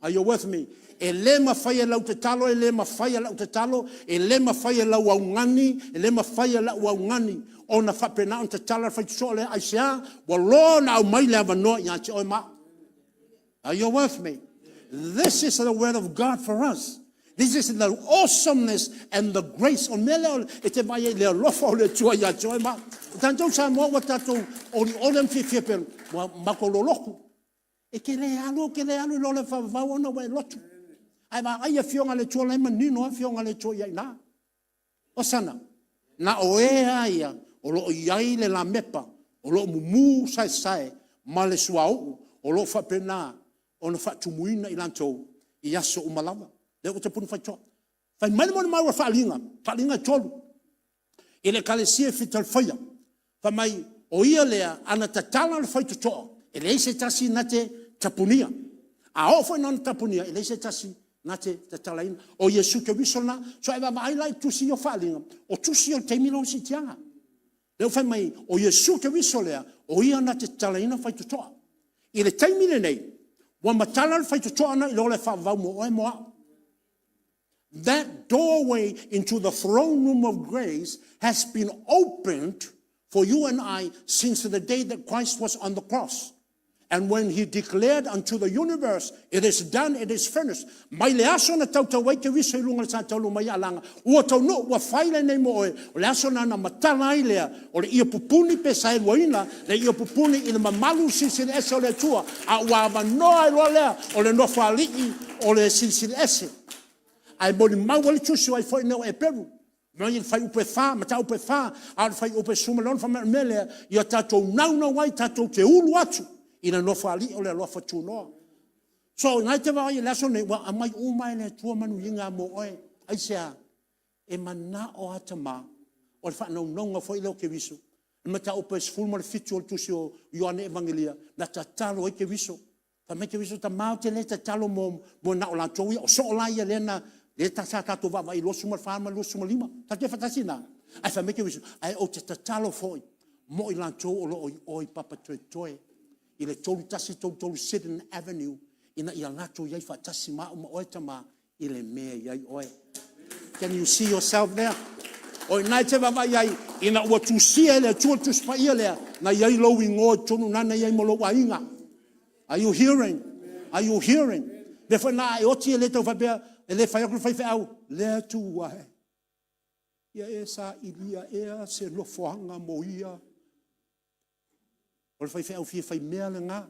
D: Are you with me? E le mafai e lau tatalo, e le mafai e lau tatalo, e le mafai e lau augani, e le mafai e lau augani ona faapena ona tatala le faitotoa lea. Aisea? Ua loa ona aumai le avanoa ia te oe ma au. Are you with me? This is the word of God for us. This is the awesomeness and the grace. O le mea lea e te vaai ai i le alofa o le Atua ia te oe ma au. O tatou Samoa ua tatou olioli ma fiafia pea, ua matou lolotu. E te le alu, ou te le alu i lo le faavavau ona ua e lotu. Ae vaai afioga a le Atua la e manino lava afioga a le Atua i ai i ina. Osana, na o e lava ia o lo o i ai le lamepa o lo o mumu saesae ma le suauu o lo o faapena ona faatumuina i latou i aso uma lava. Lea ua tapuni faitotoa. Fai mai le molimau a le faaaliga, faaaliga e tolu i le ekalesia i Fiatelefaia, fai mai o ia lea ana tatala le faitotoa, e leai se tasi na te tapunia. A oo foi ina tapunia, e leai se tasi na te tatalaina. O Iesu Keriso lena. So a e vaavaai la i tusi ia o faaaliga, o tusi ia o le taimi lona siitiaga. Lea ua fai mai, o Iesu Keriso lea, o Ia na te tatalaina faitotoa. I le taimi lenei, ua matala le faitotoa lena i le ola e faavavau mo oe mo au. That doorway into the throne room of grace has been opened for you and I since the day that Christ was on the cross. And when he declared unto the universe, it is done, it is finished. Mai le aso na tautau ai Keriso i luga o le sa taulu mai alaga, ua taunuu, ua fai lenei mo oe, o le aso na na matala ai lea, o le ie pupuni pe saeluaina, le ie pupuni i le mamalu silisili ese o le Atua, a ua avanoa ai loa lea o le Nofoalii o le Silisili Ese. Ae molimau ai le tusi o ai foi nei o Eperu, mai le fuaiupu e 4, mataupu e 4, a o le fuaiupu e 16, fai mai o le mea lea, ia tatou naunau ai tatou te ulu atu i le Nofoalii o le alofa tunoa. So, na e te vaai i le aso lenei, ua aumai uma e le Atua manuiaga mo oe. Aisea? E manao lava tama, o le faanaunauga foi lea o Keriso. Le mataupu e 17 o le tusi o Ioane Evagelia, na tatalo ai Keriso. Fai mai Keriso, tama ou te le tatalo mo, mo na o latou ia, o soo la ia lea na, lea sa tatou vaavaai i 24 ma le 25. Tatou te faatasi i ina. Ae fai mai Keriso, ae ou te tatalo foi mo i latou o lo o i o i Papatoetoe i le 3133 Sydenham Avenue, ina ia latou i ai faatasi ma au ma oe, tama, i le mea e i ai oe. Can you see yourself there? O i ina e te vaavaai ai, ina ua tusia e le Atua le Tusi Paia lea, na i ai lou igoa i totonu i ina, na i ai ma lou aiga. Are you hearing? Are you hearing? Mea foi na a e oti e le tau faapea, e le fai atu le faifeau, le Atua e, ia e sailia ea se nofoaga mo ia. O le faifeau fia faimea lena.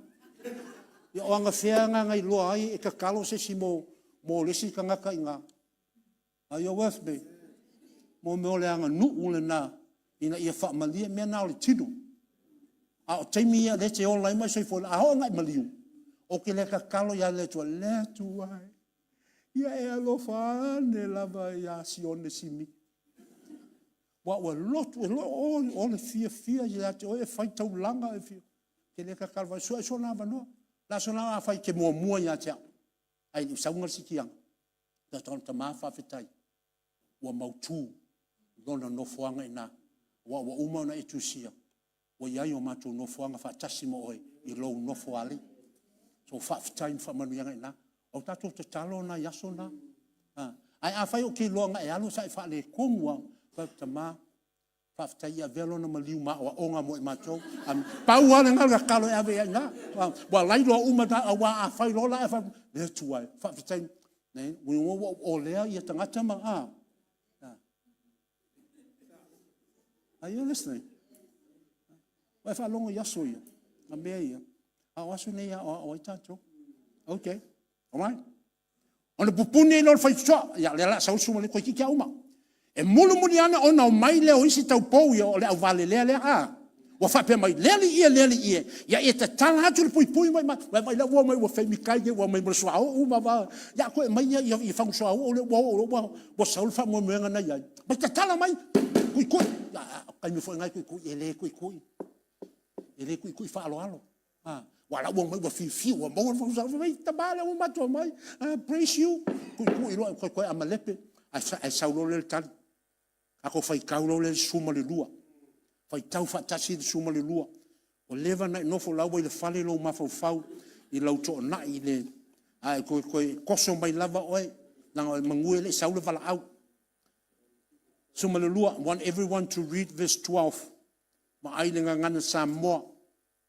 D: Ia o anafea na na iloa ai e tatalo se isi mo, mo le isi tagata i ina. Are you with me? Mo mea o le aganuu lena ina ia faamalie mea na o le tino. A o taimi ia lea e te ola ai ma e soifua, a oo ina e maliu, ou te le tatalo ia le Atua, le Atua e, ia e alofa ane lava ia Sione Simi. Aua ua lotu, e o le fiafia ia te oe e fai taulaga, e fia, te le tatalo vai, sue sona avanoa. Le aso la afai e te muamua ia te au, ae le i sauga le sikiaga, tau tama faafetai, ua mautu lona nofoaga i ina, aua ua uma ona e tusia, ua i ai o matou nofoaga faatasi ma oe i lou nofoalii. So faafetai ma faamanuiaga i ina. O tatou tatalo na i aso na. Ae afai ou te iloa na e alu sa e faaletonu lava, fai atu, tama, faafetai ia avea lona maliu ma aoaoga mo i matou. Amene. Pau lava lena o le tatalo e ave i ai i ina. Ua lailoa uma, aua a fai loa la, e fai, le Atua e, faafetai, ua ou olea ia tagata ma, a. Are you listening? Ua e faalogo i aso ia, a mea ia. A o aso nei e aoao ai tatou. Okay. All right. Ona pupuni ai lea o le faitotoa, ia lea o le a sau le suma toeitiiti lava uma. E mulimuli ane ona omai lea o isi taupou ia o le auvalelea lea a, ua faapea mai, le alii e, le alii e, ia e tatala atu le puipui mai, vaai la ua omai ua femikai nei ua omai ma le suauu ma va, ia toe aumai ia fagu suauu lea ua oo loa ua sau le faamoemoega na i ai. Mai tatala mai, tuitui. Ia, o le taimi foi lena e tuitui, e le tuitui, e le tuitui faaaloalo. Aua la ua omai ua fiafia ua maua le fagu suauu, fai mai, tama lea ua matou omai, praise you. Tuitui loa toe toe amalepe, ae sau loa lea o le tali. Tatou faitau loa lea i le 12. Faitau faatasi le 12. Ua leva ona e nofo, o la ua i le fale lou mafaufau i lau toonai i le, ae toe, toe toso mai lava oe, leaga manu e le i sau le valaau. 12, I want everyone to read verse 12. Vaai le Gagana Samoa.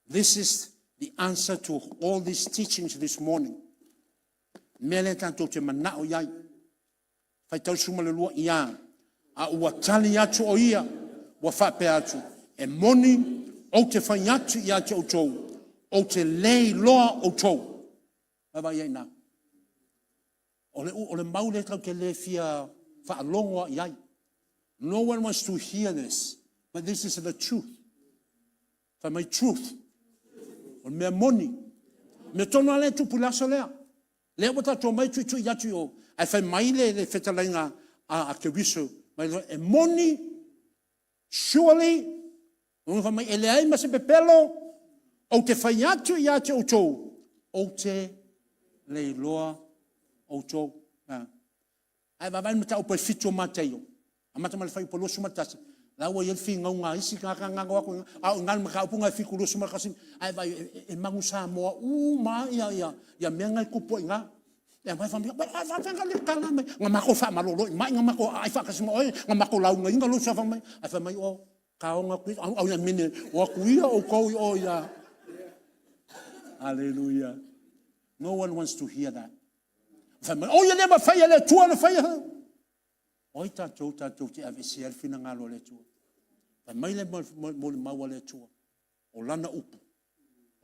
D: This is the answer to all these teachings this morning. Mea lea tatou te manao i ai. Faitau 12, ia, a ua tali atu o ia, ua faapea atu, e moni, ou te fai atu ia te outou, ou te le iloa outou. Vaavaai i ai i ina. O le, o le mau lea tatou te le fia faalogo i ai. No one wants to hear this, but this is the truth. Fai mai truth. O le mea moni. Mea tonu lava lea e tupu i le aso lea. Lea ua tatou omai tuitui atu i o, ae fai mai le, le fetalaiga a, a Keriso, mai, e moni, surely, ona fai mai, e leai ma se pepelo, ou te fai atu ia te outou, ou te le iloa outou. Ae vaavaai le mataupu e fitu o Mataio, amata mai le fuaiupu 21, la ua i ai le finauga a isi tagata na o atu i ina, a o i ina le mataupu lena e 7 21, ae vaai e, e magu Samoa uma lava ia, ia, ia mea na e tupu ai i ina. E aumai fai mai, a faafefea na le tatala mai? Na matou faamalolo i mai, na matou aai faatasi ma oe, na matou laugaina lou suafa mai. Ae fai mai, o, taoga atu ia, au, au mene, o atu ia outou i o ia. Hallelujah. No one wants to hear that. Fai mai, oi e le mafai e le Atua ona faia. O ai tatou tatou te aveesea le finagalo o le Atua. Fai mai le molimau a le Atua, o lana upu,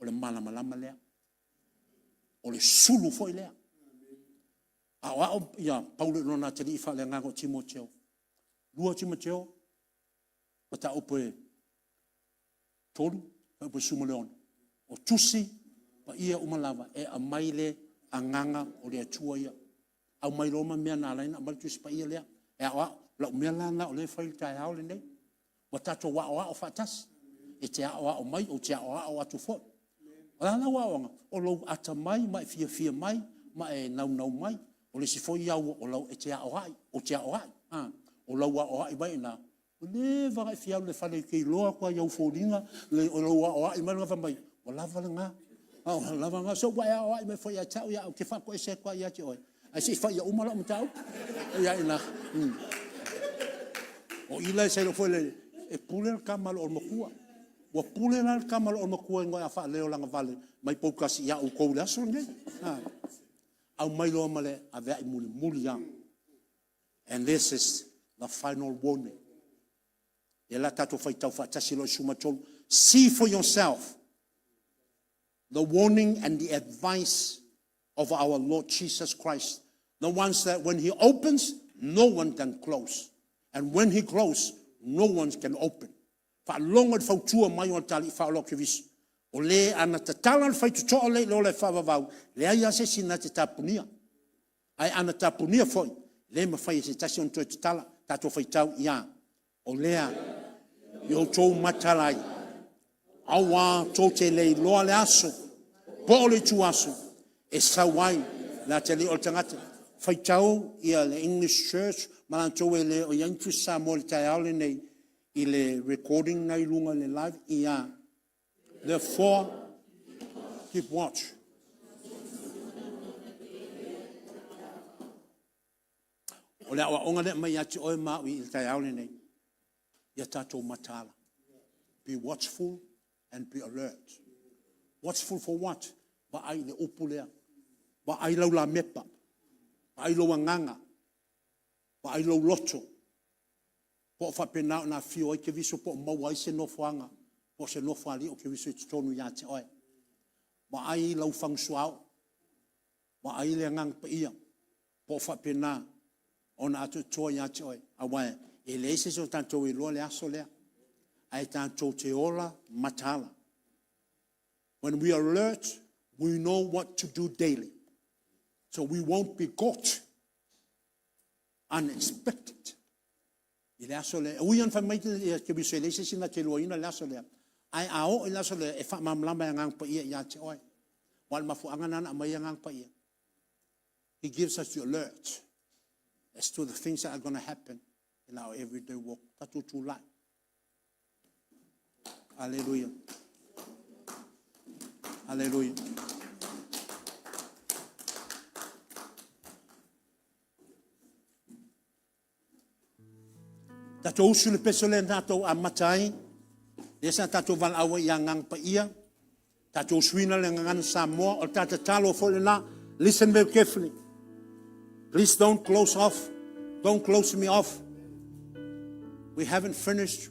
D: o le malamalama lea. O le sulu foi lea. Aoao ia Paulo i lona atalii faaleagaga o Timoteo. 2 Timoteo, mataupu e 3, fuaiupu 16. O tusi paia uma lava e aumai le agaga o le Atua ia. Aumai loa ma mea na ala ai ona aumai le tusi paia lea. E aoao. O lau mea la lena o lea e fai i le taeao lenei. Ua tatou aoao faatasi. E te aoao mai, ou te aoao atu foi. O le a lau aoaoga? O lou atamai ma e fiafia mai ma e naunau mai. O le isi foi au o lau e te aoai, ou te aoai. O lau aoai mai i ina, Ua leva ona e fia alu i le fale e te iloa atu lava i ou foliga o lou aoai mai lena fai mai, ua lava lena, ua lava lena. Se ua e aoai mai foi ia te au, ou te faatoese atu lava ia te oe, ae se i fai ia uma lau mataupu. Ia ina. O i la e sailo foi le, e pule le tama i le olomatua. Ua pule la le tama i le olomatua ina ia faaleo lagavale mai Poutasi ia outou i le aso lenei. Aumai loa ma le aveai mulimuli lava. And this is the final warning. Ia la tatou faitau faatasi loa i 13. See for yourself the warning and the advice of our Lord Jesus Christ. The ones that when he opens, no one can close. And when he closes, no one can open. Faalogo i le fautua mai o le Tali'i Faaola o Keriso. O le ana tatala le faitotoa lea i le ola e faavavau, leai lava se isi na te tapunia. Ae ana tapunia foi, le mafai e se tasi ona toe tatala. Tatou faitau i a? O lea i outou matala ai, auā tou te le iloa le aso po o le ituaso e sau ai le atalii o le tagata. Faitau ia le English Church ma latou e le o i ai ni Tusi Samoa i le taeao lenei i le recording na i luga i le live, ia. Therefore, keep watch. O le aoaoga lea mai ia te oe ma au i le taeao lenei, ia tatou mataala. Be watchful and be alert. Watchful for what? Vaai i le upu lea. Vaai lau lamepa. Vaai lou agaga. Vaai lou loto. Po o faapena ona afio ai Keriso po o maua ai se nofoaga po o se nofoalii o Keriso i totonu ia te oe. Vaai lau fagusuaoo. Vaai le Agaga Paia. Po o faapena ona atoatoa ia te oe, aua e leai se isi o tatou e iloa le aso lea, ae tatou te ola mataala. When we are alert, we know what to do daily. So we won't be caught unexpected. I le aso lea, e ui ona fai mai le Keriso e leai se isi na te iloaina le aso lea, ae a oo i le aso lea, e faamalamalama e Agaga Paia ia te oe. Aua o le mafuaaga lena na aumai ai Agaga Paia. He gives us the alert as to the things that are going to happen in our everyday walk. Tatou tulai. Aleluia. Aleluia. Tatou usu le peso lea na tatou amata ai, lea sa tatou valaau ai i Agaga Paia, tatou usuina le gagana Samoa, o le ta tatalo foi lena. Listen very carefully. Please don't close off. Don't close me off. We haven't finished.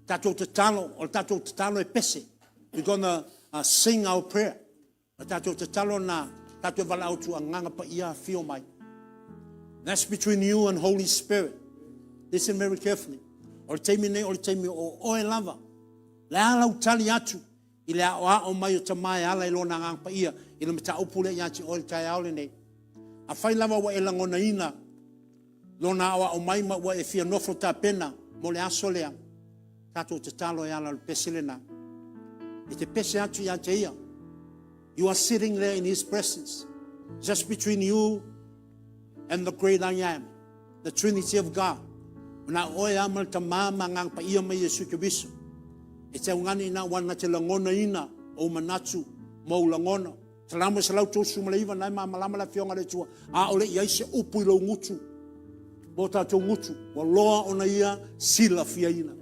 D: Tatou tatalo, o le tatou tatalo e pese. We're gonna uh, sing our prayer. O tatou tatalo na, tatou valaau tu agaga paia afio mai. That's between you and Holy Spirit. Listen very carefully. O le taimi nei, o le taimi o oe lava. Le a lau tali atu i le aoao mai o Tama e ala i lona agaga paia i le mataupu lea ia te oe le taeao lenei. Afai lava ua e lagonaina lona aoao mai ma ua e fia nofo tapena mo le aso lea, tatou tatalo e ala o le pese lena. E te pese atu ia te ia. You are sitting there in his presence. Just between you and the great I am. The Trinity of God. Na oe a ma le Tama ma Agaga Paia ma Iesu Keriso. E te augani ina ua na te lagonaina ou manatu ma ou lagona. Salamo 139 na e malamalama le Afioga a le Atua, ʻaʻole i ai se upu i lou gutu, mo tatou gutu, ua loa ona ia silafiaina.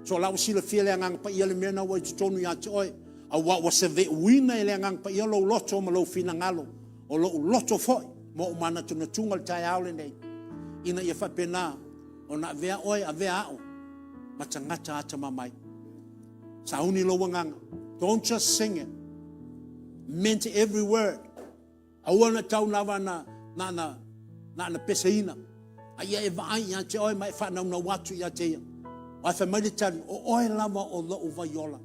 D: So la ua silafia le Agaga Paia le mea na ua i totonu ia te oe, aua ua seveuina e le Agaga Paia lou loto ma lou finagalo, o lou loto foi ma ou manatunatuga i le taeao lenei, ina ia faapena ona avea oe, avea au ma tagata atamamai. Sauni lou agaga. Don't just sing it. Meant every word. Aua na tau lava na, na, na, na, na peseina. A ia e vaai ia te oe ma e whanaunau atu ia te ia. Ai whai mai le tali, o oe lava o lou vaiola.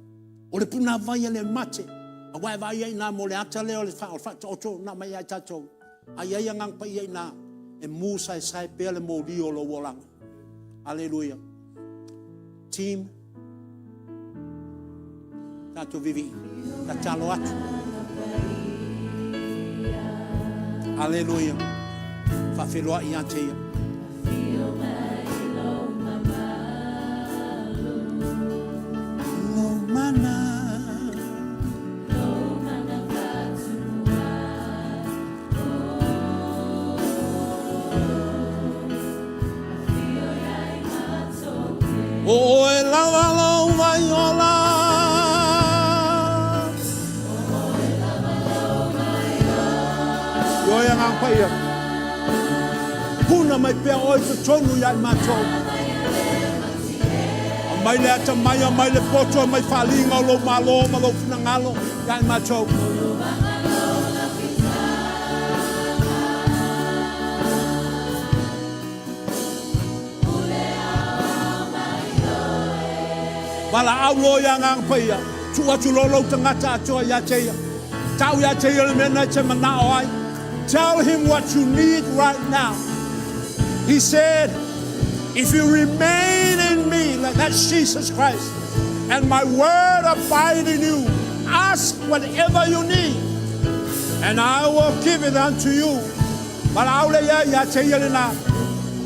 D: O le puna vai e le mate. A wae vaai ai nā mo le ata lea o le wha, o le whaataoto nā mai ai tātou. A ia ia ngang pa ia i nā, e mū sae sae pea le mōli o lou olaga. Aleluia. Team, tatou vivii, tatalo atu. Aleluia. Faafeiloai ia te ia. Lou mana. O oe lava lou vai ola. I oe Agaga Paia. Puna mai pea oe totonu ia i matou. Aumai le atamai, aumai le poto, aumai faaliga o lou malo ma lou finagalo ia i matou. Valaau loa ia Agaga Paia, tuu atu loa lou tagata atoa ia te ia. Tau ia te ia le mea na e te manao ai. Tell him what you need right now. He said, if you remain in me, like that's Jesus Christ, and my word abide in you, ask whatever you need, and I will give it unto you. Valaau le ia ia te ia lena.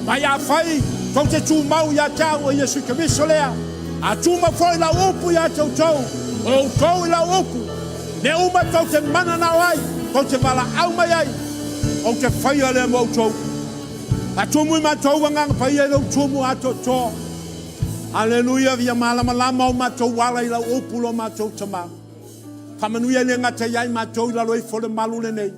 D: Mai afai tou te tumau ia te au o Iesu Keriso lea, a tumau foi lau upu ia te outou, o outou i lau upu, mea uma tou te mananao ai, tou te valaau mai ai, ou te faia lea mo outou. Faatumu i matou Agaga Paia i lou tumu atoatoa. Aleluia, ia malamalama o matou ala i lau upu lo matou Tama. Faamanuia i le gata ia i matou i lalo ifo o le malu lenei.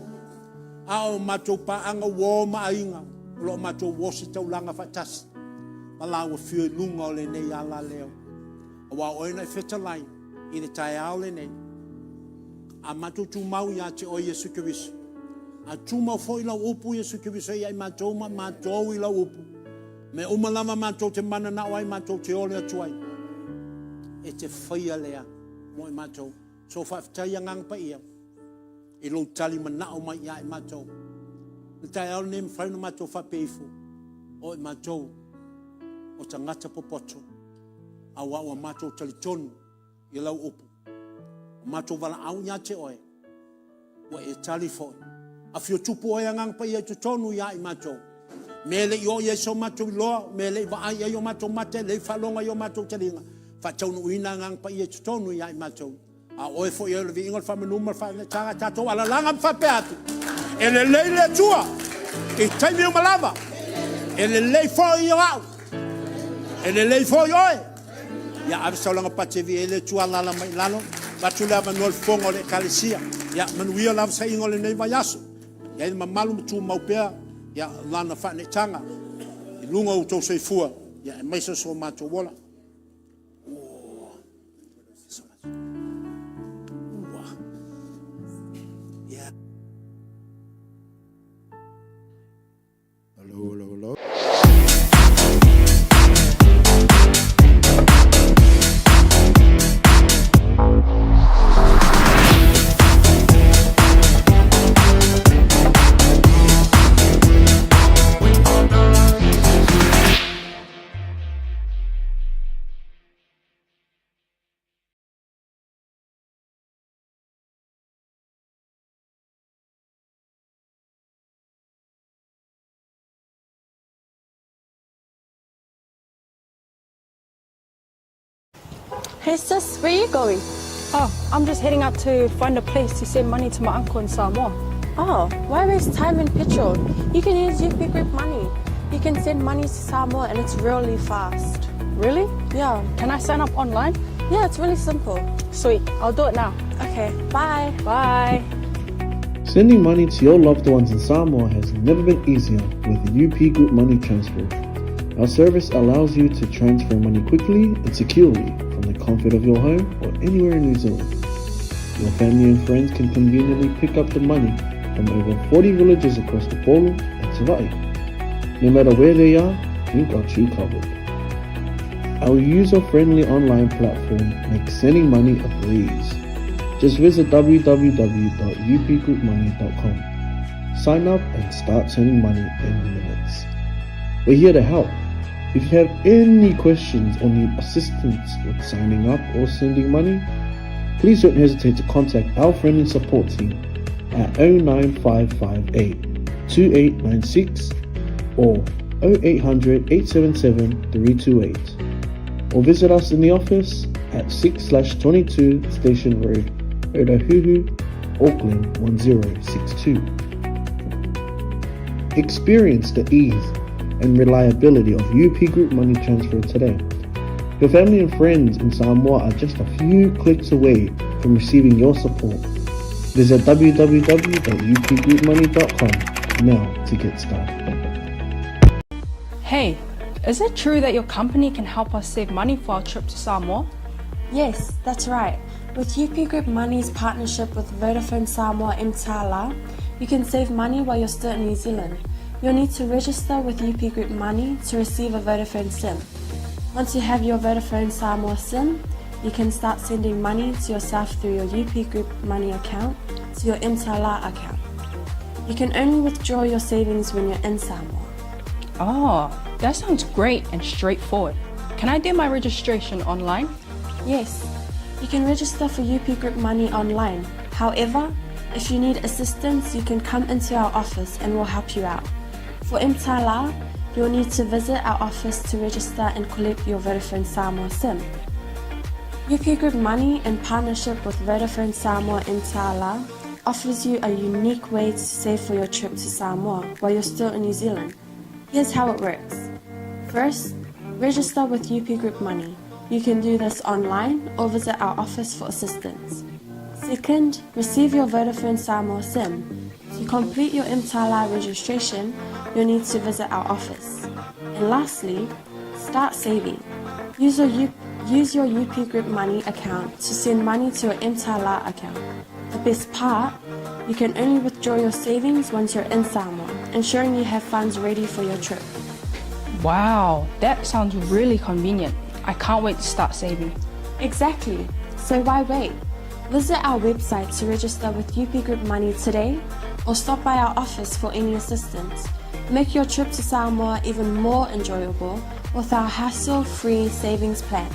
D: A o matou paaga uo ma aiga o lo o matou ositaulaga faatasi ma lāua afio i luga o lenei alaleo. Aua o oe na e fetalai i le taeao lenei. A matou tumau ia te oe Iesu Keriso. A tumau foi lau upu Iesu Keriso ia i matou ma matou i lau upu. Mea uma lava matou te mananao ai matou te ole atu ai. E te faia lea mo i matou. So faafetai Agaga Paia i lou tali manao mai ia i matou. Le taeao lenei mafai ona matou faapea ifo, o i matou o tagata popoto, aua ua matou talitonu i lau upu. Ua matou valaau ia te oe, ua e tali foi. Afio tupu oe Agaga Paia i totonu ia i matou. Mea e le i oo i ai so matou iloa, mea e le i vaai i ai o matou mata, e le i faalogo ai o matou taliga, faataunuuina Agaga Paia i totonu ia i matou. A o oe foi e o le viiga o le faamanu ma le faanetaga, tatou alalaga ma faapea atu, e lelei le Atua i taimi uma lava, e lelei foi o au, e lelei foi oe. Ia ave sau lagapati e viia ai le Atua alaala mai i lalo, avatu le avanoa i le fofoga o le Ekalesia. Ia manuia le avasaiga o lenei vaiaso. Ia i ai le mamalu ma tumau pea ia lana faaneetaga i luga o outou soifua, ia aemaise o so matou ola.
E: Hello, hello, hello.
A: Hey sis, where are you going?
B: Oh, I'm just heading out to find a place to send money to my uncle in Samoa.
A: Oh, why waste time and petrol? You can use UP Group Money. You can send money to Samoa and it's really fast.
B: Really?
A: Yeah.
B: Can I sign up online?
A: Yeah, it's really simple.
B: Sweet, I'll do it now.
A: Okay, bye.
B: Bye.
C: Sending money to your loved ones in Samoa has never been easier with UP Group Money Transfer. Our service allows you to transfer money quickly and securely from the comfort of your home or anywhere in New Zealand. Your family and friends can conveniently pick up the money from over 40 villages across the Polo and Savai'i. No matter where they are, we've got you covered. Our user-friendly online platform makes sending money a breeze. Just visit www.upgroupmoney.com. Sign up and start sending money in minutes. We're here to help. If you have any questions or need assistance with signing up or sending money, please don't hesitate to contact our friendly support team at 09558 2896 or 0800 877 328 or visit us in the office at 6/22 Station Road, Otahuhu, Auckland 1062. Experience the ease and reliability of UP Group Money Transfer today. Your family and friends in Samoa are just a few clicks away from receiving your support. Visit www.upgroupmoney.com now to get started.
B: Hey, is it true that your company can help us save money for our trip to Samoa?
A: Yes, that's right. With UP Group Money's partnership with Vodafone Samoa Mtala, you can save money while you're still in New Zealand. You'll need to register with UP Group Money to receive a Vodafone SIM. Once you have your Vodafone Samoa SIM, you can start sending money to yourself through your UP Group Money account to your Mtala account. You can only withdraw your savings when you're in Samoa.
B: Oh, that sounds great and straightforward. Can I do my registration online?
A: Yes, you can register for UP Group Money online. However, if you need assistance, you can come into our office and we'll help you out. For Mtala, you'll need to visit our office to register and collect your Vodafone Samoa SIM. UP Group Money, in partnership with Vodafone Samoa Mtala, offers you a unique way to save for your trip to Samoa while you're still in New Zealand. Here's how it works. First, register with UP Group Money. You can do this online or visit our office for assistance. Second, receive your Vodafone Samoa SIM. To complete your Mtala registration, you'll need to visit our office. And lastly, start saving. Use your, U- use your UP Group Money account to send money to your Mtala account. The best part? You can only withdraw your savings once you're in Samoa, ensuring you have funds ready for your trip.
B: Wow, that sounds really convenient. I can't wait to start saving.
A: Exactly. So why wait? Visit our website to register with UP Group Money today or stop by our office for any assistance. Make your trip to Samoa even more enjoyable with our hassle-free savings plan.